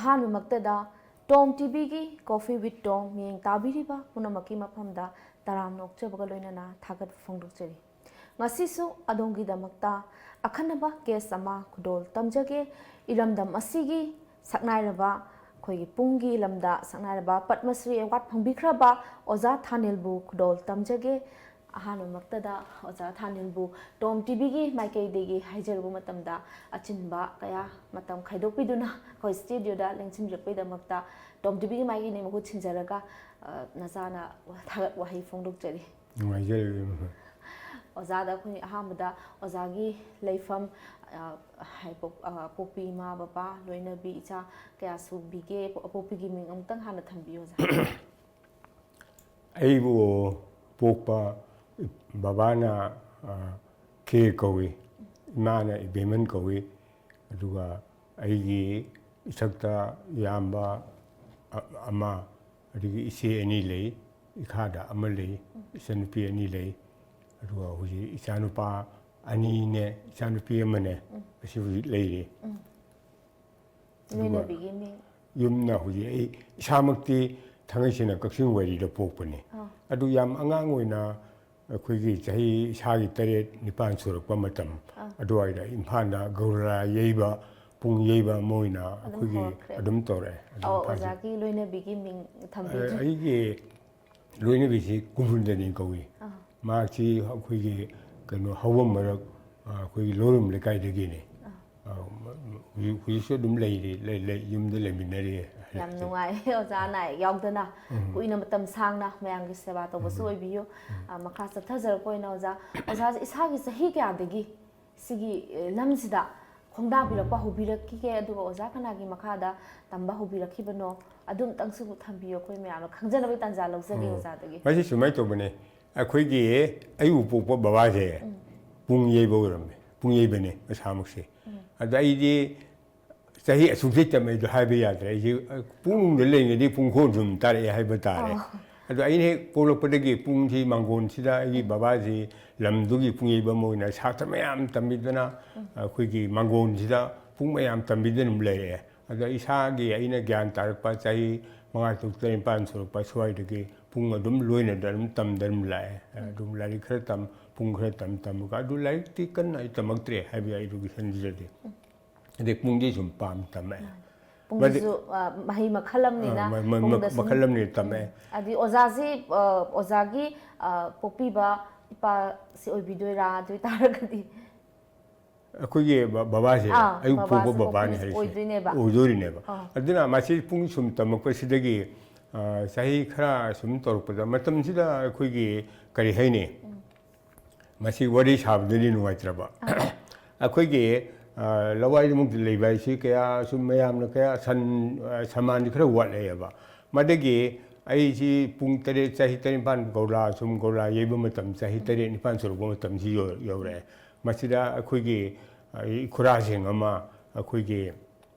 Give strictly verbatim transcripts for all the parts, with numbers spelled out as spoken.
ꯑꯍꯥꯟꯕꯃꯛꯇꯗ Tom ꯇꯤꯚꯤꯒꯤ Coffee with Tom ꯃꯤꯠꯌꯦꯡ ꯇꯥꯕꯤꯔꯤꯕ ꯄꯨꯝꯅꯃꯛꯀꯤ ꯃꯐꯝꯗ ꯇꯔꯥꯝꯅ ꯑꯣꯛꯆꯕꯒ ꯂꯣꯏꯅꯅ ꯊꯥꯒꯠꯄ ꯐꯣꯡꯗꯣꯛꯆꯔꯤ꯫ ꯉꯁꯤꯁꯨ ꯑꯗꯣꯝꯒꯤꯗꯃꯛꯇ ꯑꯈꯟꯅꯕ ꯒꯦꯁ ꯑꯃ ꯈꯨꯗꯣꯜ ꯇꯝꯖꯒꯦ꯫ ꯏꯔꯝꯗꯝ ꯑꯁꯤꯒꯤ ꯁꯛꯅꯥꯏꯔꯕ, ꯑꯩꯈꯣꯏꯒꯤ ꯄꯨꯡꯒꯤ ꯂꯝꯗ ꯁꯛꯅꯥꯏꯔꯕ ꯄꯗꯃꯁ꯭ꯔꯤ ꯑꯦꯋꯥꯔꯗ ꯐꯪꯕꯤꯈ꯭ꯔꯕ ꯑꯣꯖꯥ ꯊꯥꯅꯤꯜꯕꯨ ꯈꯨꯗꯣꯜ ꯇꯝꯖꯒꯦ꯫ ꯑꯍꯥꯟꯕꯃꯛꯇꯗ ꯑꯣꯖꯥ ꯊꯥꯅꯤꯜꯕꯨ ꯇꯣꯝ ꯇꯤꯚꯤꯒꯤ ꯃꯥꯏꯀꯩꯗꯒꯤ ꯍꯥꯏꯖꯔꯨꯕ ꯃꯇꯝꯗ ꯑꯆꯤꯟꯕ ꯀꯌꯥ ꯃꯇꯝ ꯈꯥꯏꯗꯣꯛꯄꯤꯗꯨꯅ ꯑꯩꯈꯣꯏ ꯁ꯭ꯇꯨꯗꯤꯑꯣꯗ ꯂꯦꯡꯁꯤꯟꯕꯤꯔꯛꯄꯒꯤꯗꯃꯛꯇ ꯇꯣꯝ ꯇꯤꯚꯤꯒꯤ ꯃꯥꯏꯀꯩꯗꯒꯤ ꯃꯍꯨꯠ ꯁꯤꯟꯖꯔꯒ, ꯑ, ꯅꯆꯥꯅ ꯊꯥꯒꯠ ꯋꯥꯍꯩ ꯐꯣꯡꯗꯣꯛꯆꯔꯤ꯫ ꯅꯨꯡꯉꯥꯏꯖꯔꯦ, ꯏꯕꯦꯝꯃ꯫ ꯑꯣꯖꯥꯗ ꯑꯩꯈꯣꯏ ꯑꯍꯥꯟꯕꯗ ꯑꯣꯖꯥꯒꯤ ꯂꯩꯐꯝ, ꯑ, ꯍꯥꯏ-, ꯄꯣꯛ-, ꯑ, ꯄꯣꯛꯄꯤ ꯏꯃꯥ ꯕꯕꯥ, ꯂꯣꯏꯅꯕꯤ ꯏꯆꯥ ꯀꯌꯥ ꯁꯨꯕꯤꯒꯦ? ꯄꯣ-, ꯄꯣꯛꯄꯤꯒꯤ ꯃꯤꯡ ꯑꯃꯨꯛꯇꯪ ꯍꯥꯟꯅ ꯊꯝꯕꯤꯌꯨ, ꯑꯣꯖꯥ꯫ ꯑꯩꯕꯨ ꯄꯣꯛꯄ ꯕꯕꯥꯅ, ꯑ, ꯈꯦ ꯀꯧꯏ, ꯏꯃꯥꯅ ꯏꯕꯦꯝꯍꯟ ꯀꯧꯏ, ꯑꯗꯨꯒ ꯑꯩꯒꯤ ꯏꯊꯛꯇ ꯏꯌꯥꯝꯕ ꯑ-, ꯑꯃ, ꯑꯗꯒꯤ ꯏꯆꯦ ꯑꯅꯤ ꯂꯩ, ꯏꯈꯥꯗ ꯑꯃ ꯂꯩ, ꯏꯆꯟꯅꯨꯄꯤ ꯑꯅꯤ ꯂꯩ, ꯑꯗꯨꯒ ꯍꯧꯖꯤꯛ ꯏꯆꯥꯅꯨꯄꯥ ꯑꯅꯤꯅꯦ, ꯏꯆꯥꯅꯨꯄꯤ ꯑꯃꯅꯦ, ꯑꯁꯤ ꯍꯧꯖꯤꯛ ꯂꯩꯔꯤ꯫ ꯑꯗꯨꯒ ꯂꯣꯏꯅꯕꯤꯒꯤ ꯃꯤꯡ? ꯌꯨꯝꯅ ꯍꯧꯖꯤꯛ ꯑꯩ ꯏꯁꯥꯃꯛꯇꯤ ꯊꯥꯡꯒꯩ ꯁꯦꯡꯅ ꯀꯛꯆꯤꯡ ꯋꯥꯏꯔꯤꯗ ꯄꯣꯛꯄꯅꯤ꯫ ꯑꯥ꯫ ꯑꯗꯨ ꯌꯥꯝ ꯑꯉꯥꯡ ꯑꯣꯏꯅ ꯑꯩꯈꯣꯏꯒꯤ ꯆꯍꯤ ꯏꯁꯥꯒꯤ ꯇꯔꯦꯠ, ꯅꯤꯄꯥꯟ ꯁꯨꯔꯛꯄ ꯃꯇꯝ ꯑꯥ꯫ ꯑꯗꯨꯋꯥꯏꯗ ꯏꯝꯐꯥꯜꯗ ꯒꯧꯔꯥ ꯌꯩꯕ, ꯄꯨꯡ ꯌꯩꯕ ꯑꯃ ꯑꯣꯏꯅ ꯑꯗꯨꯝ ꯑꯩꯈꯣꯏꯒꯤ ꯍꯧꯔꯛꯈ꯭ꯔꯦ꯫ ꯑꯗꯨꯝ ꯇꯧꯔꯛꯑꯦ꯫ ꯑꯗꯨꯝ ꯑꯧ, ꯏꯝꯐꯥꯜꯁꯤ-, ꯑꯣꯖꯥꯒꯤ ꯂꯣꯏꯅꯕꯤꯒꯤ ꯃꯤꯡ ꯑ, ꯊꯝꯕꯤꯗ꯭ꯔꯤ꯫ ꯑꯩꯒꯤ ꯂꯣꯏꯅꯕꯤꯁꯤ ꯀꯨꯃꯨꯟꯗꯅꯤ ꯀꯧꯏ꯫ ꯑꯥ꯫ ꯃꯍꯥꯛꯁꯤ ꯑꯩꯈꯣꯏꯒꯤ ꯀꯩꯅꯣ ꯍꯧꯕ ꯃꯔꯛ, ꯑ, ꯑꯩꯈꯣꯏꯒꯤ ꯂꯧꯔꯝ ꯂꯩꯀꯥꯏꯗꯒꯤꯅꯤ꯫ ꯑꯥ꯫ ꯑ, ꯍꯧꯖꯤꯛ, ꯍꯧꯖꯤꯛꯁꯨ ꯑꯗꯨꯝ ꯂꯩꯔꯤ, ꯂꯩ-, ꯂꯩ-, ꯌꯨꯝꯗ ꯂꯩꯃꯤꯟꯅꯔꯤ꯫ ꯌꯥꯝ ꯅꯨꯡꯉꯥꯏ, ꯑꯣꯖꯥ ꯑꯅꯥ ꯑꯌꯦꯛ ꯌꯥꯎꯗꯅ ꯎꯝ꯫ ꯀꯨꯏꯅ ꯃꯇꯝ ꯁꯥꯡꯅ ꯃꯌꯥꯝꯒꯤ ꯁꯦꯕꯥ ꯇꯧꯕꯁꯨ ꯎꯝ꯫ ꯑꯣꯏꯕꯤꯌꯨ꯫ ꯎꯝ꯫ ꯑ, ꯃꯈꯥ ꯆꯠꯊꯖꯔꯛꯄ ꯑꯣꯏꯅ ꯑꯣꯖꯥ, ꯑꯣꯖꯥꯁꯦ ꯏꯁꯥꯒꯤ ꯆꯍꯤ ꯀꯌꯥꯗꯒꯤ ꯁꯤꯒꯤ, ꯑ, ꯂꯝꯁꯤꯗ ꯈꯣꯡꯗꯥꯕꯤꯔꯛꯄ ꯍꯧꯕꯤꯔꯛꯈꯤꯒꯦ? ꯑꯗꯨꯒ ꯑꯣꯖꯥ ꯀꯅꯥꯒꯤ ꯃꯈꯥꯗ ꯇꯝꯕ ꯍꯧꯕꯤꯔꯛꯈꯤꯕꯅꯣ? ꯑꯗꯨꯝꯇꯪꯁꯨ ꯊꯝꯕꯤꯌꯨ, ꯑꯩꯈꯣꯏ ꯃꯌꯥꯝꯅ ꯈꯪꯖꯅꯕꯒꯤ ꯇꯥꯟꯖꯥ ꯂꯧꯖꯒꯦ ꯑꯣ꯫ ꯑꯣꯖꯥꯗꯒꯤ꯫ ꯃꯁꯤ ꯁꯨꯃꯥꯏꯅ ꯇꯧꯕꯅꯦ, ꯑꯩꯈꯣꯏꯒꯤ ꯑꯩꯕꯨ ꯄꯣꯛꯄ ꯕꯕꯥꯁꯦ ꯎꯝ꯫ ꯄꯨꯡ ꯌꯩꯕ ꯑꯣꯏꯔꯝꯃꯦ, ꯄꯨꯡ ꯌꯩꯕꯅꯦ ꯃꯁꯥꯃꯛꯁꯦ꯫ ꯎꯝ꯫ ꯑꯗ ꯑꯩꯗꯤ ꯆꯍꯤ ꯑꯁꯨꯛꯇꯩ ꯇꯝꯃꯦ ꯑꯗꯨ ꯍꯥꯏꯕ ꯌꯥꯗ꯭ꯔꯦ, ꯑꯩꯁꯦ ꯄꯨꯡꯅꯨꯡꯗ ꯂꯩꯔꯤꯉꯩꯗꯤ ꯄꯨꯡꯈꯣꯟ ꯁꯨꯝ ꯇꯥꯔꯛꯑꯦ ꯍꯥꯏꯕ ꯇꯥꯔꯦ꯫ ꯑꯣ꯫ ꯑꯗꯣ ꯑꯩꯅ ꯍꯦꯛ ꯄꯣꯛꯂꯛꯄꯗꯒꯤ ꯄꯨꯡꯁꯤ ꯃꯥꯡꯒꯣꯟꯁꯤꯗ ꯑꯩꯒꯤ ꯕꯕꯥꯁꯤ ꯂꯝꯗꯨꯒꯤ ꯄꯨꯡ ꯌꯩꯕ ꯑꯃ ꯑꯣꯏꯅ ꯁꯥꯇ꯭ꯔ ꯃꯌꯥꯝ ꯇꯝꯕꯤꯗꯅ ꯎꯝ꯫ ꯑꯩꯈꯣꯏꯒꯤ ꯃꯥꯡꯒꯣꯟꯁꯤꯗ ꯄꯨꯡ ꯃꯌꯥꯝ ꯇꯝꯕꯤꯗꯅ ꯑꯗꯨꯝ ꯂꯩꯔꯛꯑꯦ꯫ ꯑꯗ ꯏꯁꯥꯒꯤ ꯑꯩꯅ ꯒ꯭ꯌꯥꯟ ꯇꯥꯔꯛꯄ ꯆꯍꯤ ꯃꯉꯥ, ꯇꯔꯨꯛ, ꯇꯔꯦꯠ, ꯅꯤꯄꯥꯟ ꯁꯨꯔꯛꯄ ꯁ꯭ꯋꯥꯏꯗꯒꯤ ꯄꯨꯡ ꯑꯗꯨꯝ ꯂꯣꯏꯅꯗ ꯑꯗꯨꯝ ꯇꯝꯗ ꯑꯗꯨꯝ ꯂꯥꯛꯑꯦ꯫ ꯑꯗꯨꯝ ꯂꯥꯏꯔꯤꯛ ꯈꯔ ꯇꯝ, ꯄꯨꯡ ꯈꯔ ꯇꯝ ꯇꯝꯃꯒ ꯑꯗꯨ ꯂꯥꯏꯔꯤꯛꯇꯤ ꯀꯟꯅ ꯑꯩ ꯇꯝꯃꯛꯇ꯭ꯔꯦ ꯍꯥꯏꯕ educationꯁꯤꯗꯗꯤ꯫ ꯑꯗꯩ ꯄꯨꯡꯗꯤ ꯁꯨꯝ ꯄꯥꯝ ꯇꯝꯃꯛꯑꯦ꯫ ꯄꯨꯡꯁꯤꯁꯨ, ꯑ, ꯃꯍꯩ ꯃꯈꯜ ꯑꯃꯅꯤꯅ ꯑꯥ, ꯃ-, ꯃ-, ꯄꯨꯡꯗꯁꯨ ꯃꯈꯜ ꯑꯃꯅꯤ ꯇꯝꯃꯛꯑꯦ꯫ ꯎꯝ꯫ ꯑꯗꯨꯗꯤ ꯑꯣꯖꯥꯁꯤ, ꯑ, ꯑꯣꯖꯥꯒꯤ, ꯑ, ꯄꯣꯛꯄꯤꯕ ꯏꯄꯥꯁꯤ ꯑꯣꯏꯕꯤꯗꯣꯏꯔꯥ? ꯑꯗꯨ ꯑꯣꯏꯇꯥꯔꯒꯗꯤ ꯑꯩꯈꯣꯏꯒꯤ ꯕ-, ꯕꯕꯥꯁꯦ ꯑꯥ, ꯑꯌꯨꯛ ꯄꯣꯛꯄ ꯕꯕꯥꯁꯦ ꯕꯕꯥꯅꯤ ꯄꯣꯛꯄꯤꯕ ꯍꯥꯏꯔꯤꯁꯦ꯫ ꯑꯣꯏꯗꯣꯏꯅꯦꯕ꯫ ꯑꯣꯏꯗꯣꯔꯤꯅꯦꯕ꯫ ꯑꯥ꯫ ꯑꯗꯨꯅ ꯃꯁꯤ ꯄꯨꯡ ꯁꯨꯝ ꯇꯝꯃꯛꯄꯁꯤꯗꯒꯤ, ꯑ, ꯆꯍꯤ ꯈꯔ ꯁꯨꯝ ꯇꯧꯔꯛꯄꯗ ꯃꯇꯝꯁꯤꯗ ꯑꯩꯈꯣꯏꯒꯤ ꯀꯔꯤ ꯍꯥꯏꯅꯤ? ꯎꯝ꯫ ꯃꯁꯤ ꯋꯥꯔꯤ ꯁꯥꯕꯗꯗꯤ ꯅꯨꯡꯉꯥꯏꯇ꯭ꯔꯕ꯫ ꯑꯥ꯫ ꯑꯩꯈꯣꯏꯒꯤ, ꯑ, ꯂꯋꯥꯏꯗꯃꯛꯇ ꯂꯩꯕ ꯍꯥꯏꯁꯤ ꯀꯌꯥ ꯁꯨꯝ ꯃꯌꯥꯝꯅ ꯀꯌꯥ ꯁꯟ-, ꯑ, ꯁꯃꯥꯟꯗꯤ ꯈꯔ ꯋꯥꯠꯂꯛꯑꯦꯕ꯫ ꯃꯗꯒꯤ ꯑꯩꯁꯤ ꯄꯨꯡ ꯇꯔꯦꯠ, ꯆꯍꯤ ꯇꯔꯦꯠ ꯅꯤꯄꯥꯟ ꯒꯧꯔꯥ ꯁꯨꯝ ꯒꯧꯔꯥ ꯌꯩꯕ ꯃꯇꯝ, ꯆꯍꯤ ꯇꯔꯦꯠ ꯅꯤꯄꯥꯟ ꯁꯨꯔꯛꯄ ꯃꯇꯝꯁꯤ ꯌꯧ-, ꯌꯧꯔꯛꯑꯦ꯫ ꯃꯁꯤꯗ ꯑꯩꯈꯣꯏꯒꯤ, ꯑ, ꯏꯈꯨꯔꯥꯁꯤꯡ ꯑꯃ ꯑꯩꯈꯣꯏꯒꯤ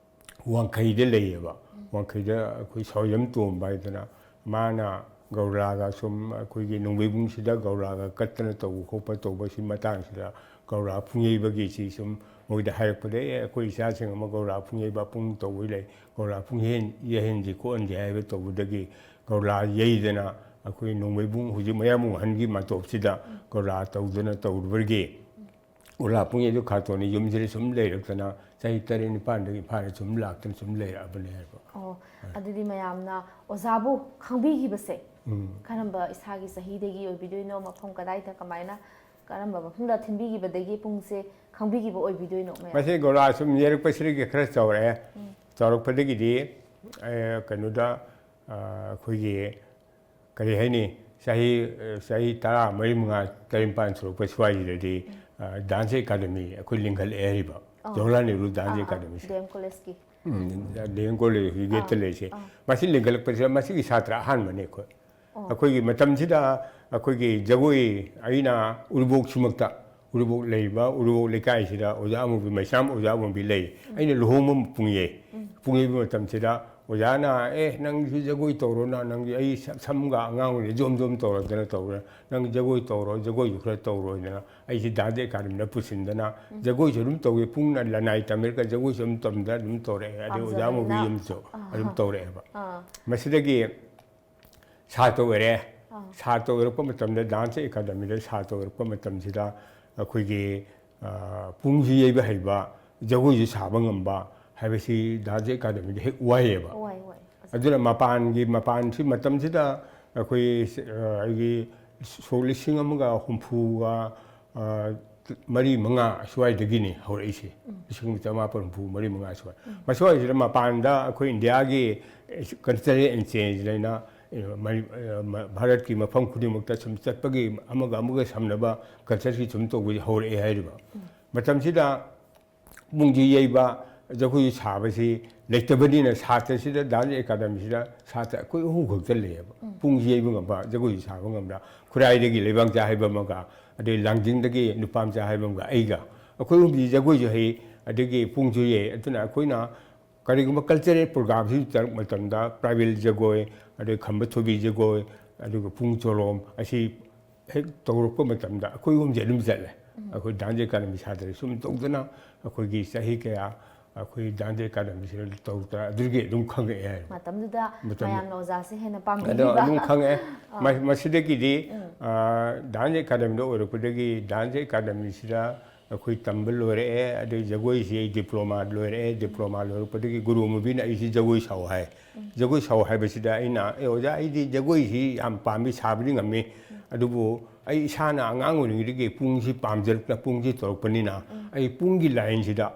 ꯋꯥꯡꯈꯩꯗ ꯂꯩꯌꯦꯕ꯫ ꯋꯥꯡꯈꯩꯗ ꯑꯩꯈꯣꯏ ꯁꯣꯏꯖꯝ ꯇꯣꯝꯕ ꯍꯥꯏꯗꯅ ꯃꯥꯅ ꯒꯧꯔꯥꯒ ꯁꯨꯝ ꯑꯩꯈꯣꯏꯒꯤ ꯅꯣꯡꯃꯩꯕꯨꯡꯁꯤꯗ ꯒꯧꯔꯥꯒ ꯀꯠꯇꯅ ꯇꯧꯕ ꯈꯣꯠꯄ ꯇꯧꯕꯁꯤ ꯃꯇꯥꯡꯁꯤꯗ ꯒꯧꯔꯥ ꯄꯨꯡꯌꯩꯕꯒꯤꯁꯤ ꯁꯨꯝ ꯃꯣꯏꯗ ꯍꯥꯏꯔꯛꯄꯗ, "ꯑꯦ, ꯑꯩꯈꯣꯏ ꯏꯆꯥꯁꯤꯡ ꯑꯃ ꯒꯧꯔꯥ ꯄꯨꯡꯌꯩꯕ ꯄꯨꯡ ꯇꯧꯕ ꯂꯩ, ꯒꯧꯔꯥ ꯄꯨꯡꯌꯩ-, ꯌꯩꯍꯟꯁꯤ ꯈꯣꯠꯍꯟꯁꯤ" ꯍꯥꯏꯕ ꯇꯧꯕꯗꯒꯤ ꯒꯧꯔꯥ ꯌꯩꯗꯅ ꯑꯩꯈꯣꯏ ꯅꯣꯡꯃꯩꯕꯨꯡ ꯍꯧꯖꯤꯛ ꯃꯌꯥꯝꯕꯨꯡ ꯑꯍꯟꯒꯤ ꯃꯇꯣꯞꯁꯤꯗ ꯒꯧꯔꯥ ꯇꯧꯗꯅ ꯇꯧꯔꯨꯕꯗꯒꯤ ꯒꯧꯔꯥ ꯄꯨꯡꯌꯩꯗꯨ ꯈꯥꯇꯣꯟꯅ ꯌꯨꯝꯁꯤꯗ ꯁꯨꯝ ꯂꯩꯔꯛꯇꯅ ꯆꯍꯤ ꯇꯔꯦꯠ ꯅꯤꯄꯥꯟꯗꯒꯤ ꯏꯝꯐꯥꯜꯗ ꯁꯨꯝ ꯂꯥꯛꯇꯅ ꯁꯨꯝ ꯂꯩꯔꯛꯑꯕꯅꯦ ꯍꯥꯏꯕ꯫ ꯑꯣ, ꯑꯗꯨꯗꯤ ꯃꯌꯥꯝꯅ ꯑꯣꯖꯥꯕꯨ ꯈꯪꯕꯤꯈꯤꯕꯁꯦ ꯎꯝ꯫ ꯀꯔꯝꯕ ꯏꯁꯥꯒꯤ ꯆꯍꯤꯗꯒꯤ ꯑꯣꯏꯕꯤꯗꯣꯏꯅꯣ? ꯃꯐꯝ ꯀꯗꯥꯏꯗ, ꯀꯃꯥꯏꯅ, ꯀꯔꯝꯕ ꯃꯐꯝꯗ ꯊꯤꯟꯕꯤꯈꯤꯕꯗꯒꯤ ꯄꯨꯡꯁꯦ ꯈꯪꯕꯤꯈꯤꯕ ꯑꯣꯏꯕꯤꯗꯣꯏꯅꯣ ꯃꯌꯥꯝ? ꯃꯁꯤ ꯒꯧꯔꯥ ꯁꯨꯝ ꯌꯩꯔꯛꯄꯁꯤꯗꯒꯤ ꯈꯔ ꯆꯥꯎꯔꯛꯑꯦ꯫ ꯎꯝ꯫ ꯆꯥꯎꯔꯛꯄꯗꯒꯤꯗꯤ, ꯑꯦ, ꯀꯩꯅꯣꯗ, ꯑ, ꯑꯩꯈꯣꯏꯒꯤ ꯀꯔꯤ ꯍꯥꯏꯅꯤ, ꯆꯍꯤ, ꯆꯍꯤ ꯇꯔꯥ ꯃꯔꯤ, ꯃꯉꯥ, ꯇꯔꯦꯠ, ꯅꯤꯄꯥꯟ ꯁꯨꯔꯛꯄ ꯁ꯭ꯋꯥꯏꯁꯤꯗꯗꯤ, ꯎꯝ꯫ ꯑ, dance academy ꯑꯩꯈꯣꯏ ꯂꯤꯡꯈꯠꯂꯛꯑꯦ ꯍꯥꯏꯔꯤꯕ꯫ ꯑꯣ꯫ ꯖꯋꯥꯍꯔꯂꯥꯜ ꯅꯦꯍꯔꯨ dance ꯑꯥ, ꯑꯥ, academyꯁꯦ꯫ D M collegeꯀꯤ꯫ ꯎꯝ, D M college ꯍꯧꯖꯤꯛ ꯑꯥ, ꯒꯦꯠꯇ ꯂꯩꯔꯤꯁꯦ꯫ ꯑꯥ꯫ ꯃꯁꯤ ꯂꯤꯡꯈꯠꯂꯛꯄꯁꯤꯗ ꯃꯁꯤꯒꯤ ꯁꯥꯇ꯭ꯔ ꯑꯍꯥꯟꯕꯅꯤ ꯑꯩꯈꯣꯏ꯫ ꯑꯣ꯫ ꯑꯩꯈꯣꯏꯒꯤ ꯃꯇꯝꯁꯤꯗ ꯑꯩꯈꯣꯏꯒꯤ ꯖꯒꯣꯏ ꯑꯩꯅ ꯎꯔꯤꯄꯣꯛꯁꯤꯃꯛꯇ, ꯎꯔꯤꯄꯣꯛ ꯂꯩꯔꯤꯕ ꯎꯔꯤꯄꯣꯛ ꯂꯩꯀꯥꯏꯁꯤꯗ ꯑꯣꯖꯥ ꯑꯃꯨꯕꯤ, ꯃꯩꯁꯅꯥꯝ ꯑꯣꯖꯥ ꯑꯃꯨꯕꯤ ꯂꯩ꯫ ꯎꯝ꯫ ꯑꯩꯅ ꯂꯨꯍꯣꯡꯕ ꯄꯨꯡꯌꯩ, ꯎꯝ꯫ ꯄꯨꯡꯌꯩꯕ ꯃꯇꯝꯁꯤꯗ ꯑꯣꯖꯥꯅ, "ꯑꯦ, ꯅꯪꯁꯨ ꯖꯒꯣꯏ ꯇꯧꯔꯣꯅ, ꯅꯪꯗꯤ ꯑꯩ ꯁꯝ-, ꯁꯝꯒ ꯑꯉꯥꯡ ꯑꯣꯏꯔꯤꯉꯩ ꯖꯣꯝ ꯖꯣꯝ ꯇꯧꯔꯗꯅ ꯇꯧꯔꯦ, ꯅꯪ ꯖꯒꯣꯏ ꯇꯧꯔꯣ, ꯖꯒꯣꯏꯁꯨ ꯈꯔ ꯇꯧꯔꯣꯏꯗꯅ" ꯑꯩꯁꯦ ꯗꯥꯟꯁ ꯑꯦꯀꯥꯗꯃꯤꯗ ꯄꯨꯁꯤꯟꯗꯅ ꯖꯒꯣꯏꯁꯨ ꯑꯗꯨꯝ ꯇꯧꯋꯤ꯫ ꯄꯨꯡꯅ ꯂꯅꯥꯏ ꯇꯝꯃꯤꯔꯒ ꯖꯒꯣꯏꯁꯨ ꯑꯗꯨꯝ ꯇꯝꯗ ꯑꯗꯨꯝ ꯇꯧꯔꯛꯑꯦ꯫ ꯑꯗꯩ ꯑꯣꯖꯥ ꯄꯥꯝꯖꯕꯅꯤꯅ꯫ ꯃꯨꯕꯤ ꯑꯃꯁꯨ ꯑꯗꯨꯝ ꯑꯥ꯫ ꯇꯧꯔꯛꯑꯦꯕ꯫ ꯑꯥ꯫ ꯃꯁꯤꯗꯒꯤ ꯁꯥꯇ꯭ꯔ ꯑꯣꯏꯔꯦ꯫ ꯑꯥ꯫ ꯁꯥꯇ꯭ꯔ ꯑꯣꯏꯔꯛꯄ ꯃꯇꯝꯗ, ꯗꯥꯟꯁ ꯑꯦꯀꯥꯗꯃꯤꯗ ꯁꯥꯇ꯭ꯔ ꯑꯣꯏꯔꯛꯄ ꯃꯇꯝꯁꯤꯗ ꯑꯩꯈꯣꯏꯒꯤ, ꯑ, ꯄꯨꯡꯁꯨ ꯌꯩꯕ ꯍꯩꯕ, ꯖꯒꯣꯏꯁꯨ ꯁꯥꯕ ꯉꯝꯕ ꯍꯥꯏꯕꯁꯤ ꯗꯥꯟꯁ ꯑꯦꯀꯥꯗꯃꯤꯗ ꯍꯦꯛ ꯋꯥꯏꯌꯦꯕ꯫ ꯋꯥꯏ, ꯋꯥꯏ꯫ ꯑꯗꯨꯅ ꯃꯄꯥꯟꯒꯤ, ꯃꯄꯥꯟꯁꯤ ꯃꯇꯝꯁꯤꯗ ꯑꯩꯈꯣꯏ, ꯑ, ꯑꯩꯒꯤ ꯁꯣꯛ ꯂꯤꯁꯤꯡ ꯑꯃꯒ ꯍꯨꯝꯐꯨꯒ, ꯑ, ꯃꯔꯤ ꯃꯉꯥ ꯑꯁ꯭ꯋꯥꯏꯗꯒꯤꯅꯤ ꯍꯧꯔꯛꯏꯁꯦ꯫ ꯎꯝ꯫ ꯂꯤꯁꯤꯡ ꯑꯃ ꯆꯃꯥꯄꯟ ꯍꯨꯝꯐꯨ ꯃꯔꯤ ꯃꯉꯥ ꯑꯁ꯭ꯋꯥꯏ꯫ ꯎꯝ꯫ ꯃꯁ꯭ꯋꯥꯏꯁꯤꯗ ꯃꯄꯥꯟꯗ ꯑꯩꯈꯣꯏ ꯏꯟꯗꯤꯌꯥꯒꯤ cultural exchange ꯍꯥꯏꯅ, ꯑ, ꯃꯅꯤ-, ꯑ, ꯃ-, ꯚꯥꯔꯠꯀꯤ ꯃꯐꯝ ꯈꯨꯗꯤꯡꯃꯛꯇ ꯁꯨꯝ ꯆꯠꯄꯒꯤ ꯑꯃꯒ ꯑꯃꯒ ꯁꯝꯅꯕ cultureꯒꯤ ꯁꯨꯝ ꯇꯧꯕꯁꯤ ꯍꯧꯔꯛꯑꯦ ꯍꯥꯏꯔꯤꯕ꯫ ꯎꯝ꯫ ꯃꯇꯝꯁꯤꯗ ꯄꯨꯡꯁꯤ ꯌꯩꯕ, ꯖꯒꯣꯏ ꯁꯥꯕꯁꯤ ꯂꯩꯇꯕꯅꯤꯅ ꯁꯥꯇ꯭ꯔꯁꯤꯗ ꯗꯥꯟꯁ ꯑꯦꯀꯥꯗꯃꯤꯁꯤꯗ ꯁꯥꯇ꯭ꯔ ꯑꯩꯈꯣꯏ ꯑꯍꯨꯝ ꯈꯛꯇ ꯂꯩꯌꯦꯕ꯫ ꯎꯝ꯫ ꯄꯨꯡꯁꯤ ꯌꯩꯕ ꯉꯝꯕ, ꯖꯒꯣꯏ ꯁꯥꯕ ꯉꯝꯕ, ꯈꯨꯔꯥꯏꯗꯒꯤ ꯂꯩꯕꯥꯛꯆꯥ ꯍꯥꯏꯕ ꯑꯃꯒ, ꯑꯗꯩ ꯂꯥꯡꯖꯤꯡꯗꯒꯤ ꯅꯨꯄꯥꯃꯆꯥ ꯍꯥꯏꯕ ꯑꯃꯒ ꯑꯩꯒ, ꯑꯩꯈꯣꯏ ꯑꯍꯨꯝꯁꯤ ꯖꯒꯣꯏꯁꯨ ꯍꯩ, ꯑꯗꯒꯤ ꯄꯨꯡꯁꯨ ꯌꯩ꯫ ꯑꯗꯨꯅ ꯑꯩꯈꯣꯏꯅ ꯀꯔꯤꯒꯨꯝꯕ cultural programꯁꯤ ꯇꯧꯔꯛꯄ ꯃꯇꯝꯗ ꯇ꯭ꯔꯥꯏꯕꯦꯜ ꯖꯒꯣꯏ, ꯑꯗꯩ ꯈꯝꯕ ꯊꯣꯏꯕꯤ ꯖꯒꯣꯏ, ꯑꯗꯨꯒ ꯄꯨꯡ ꯆꯣꯂꯣꯝ ꯑꯁꯤ ꯍꯦꯛ ꯇꯧꯔꯛꯄ ꯃꯇꯝꯗ ꯑꯩꯈꯣꯏ ꯑꯍꯨꯝꯁꯦ ꯑꯗꯨꯝ ꯆꯠꯂꯦ꯫ ꯎꯝ꯫ ꯑꯩꯈꯣꯏ ꯗꯥꯟꯁ ꯑꯦꯀꯥꯗꯃꯤ ꯁꯥꯇ꯭ꯔ ꯁꯨꯝ ꯇꯧꯗꯅ ꯑꯩꯈꯣꯏꯒꯤ ꯆꯍꯤ ꯀꯌꯥ ꯑꯩꯈꯣꯏ ꯗꯥꯟꯁ ꯑꯦꯀꯥꯗꯃꯤꯁꯤꯗ ꯇꯧꯗꯅ ꯑꯗꯨꯗꯒꯤ ꯑꯗꯨꯝ ꯈꯪꯉꯛꯑꯦ ꯍꯥꯏꯕ꯫ ꯃꯇꯝꯗꯨꯗ ꯃꯇꯝꯗꯨ-, ꯃꯌꯥꯝꯅ ꯑꯣꯖꯥꯁꯦ ꯍꯦꯟꯅ ꯑꯗꯣ ꯄꯥꯝꯕꯤꯈꯤꯕ꯫ ꯑꯗꯨꯝ ꯈꯪꯉꯛꯑꯦ꯫ ꯑꯥ꯫ ꯃ-, ꯃꯁꯤꯗꯒꯤꯗꯤ, ꯎꯝ꯫ ꯑ, ꯗꯥꯟꯁ ꯑꯦꯀꯥꯗꯃꯤꯗ ꯑꯣꯏꯔꯛꯄꯗꯒꯤ ꯗꯥꯟꯁ ꯑꯦꯀꯥꯗꯃꯤꯁꯤꯗ ꯑꯩꯈꯣꯏ ꯇꯝꯕ ꯂꯣꯏꯔꯛꯑꯦ, ꯑꯗꯩ ꯖꯒꯣꯏꯁꯤ ꯑꯩ ꯗꯤꯄ꯭ꯂꯣꯃꯥ ꯂꯣꯏꯔꯛꯑꯦ, ꯗꯤꯄ꯭ꯂꯣꯃꯥ ꯂꯣꯏꯔꯛꯄꯗꯒꯤ ꯒꯨꯔꯨ ꯃꯨꯕꯤꯅ ꯑꯩꯁꯤ ꯖꯒꯣꯏ ꯁꯥꯎ ꯍꯥꯏ꯫ ꯎꯝ꯫ ꯖꯒꯣꯏ ꯁꯥꯎ ꯍꯥꯏꯕꯁꯤꯗ ꯑꯩꯅ, "ꯑꯦ ꯑꯣꯖꯥ, ꯑꯩꯗꯤ ꯖꯒꯣꯏꯁꯤ ꯌꯥꯝ ꯄꯥꯝꯃꯤ, ꯁꯥꯕꯗꯤ ꯉꯝꯃꯤ, ꯎꯝ꯫ ꯑꯗꯨꯕꯨ ꯑꯩ ꯏꯁꯥꯅ ꯑꯉꯥꯡ ꯑꯣꯏꯔꯤꯉꯩꯗꯒꯤ ꯄꯨꯡꯁꯤ ꯄꯥꯝꯖꯔꯛꯄ, ꯄꯨꯡꯁꯤ ꯇꯧꯔꯛꯄꯅꯤꯅ ꯎꯝ꯫ ꯑꯩ ꯄꯨꯡꯒꯤ ꯂꯥꯏꯟꯁꯤꯗ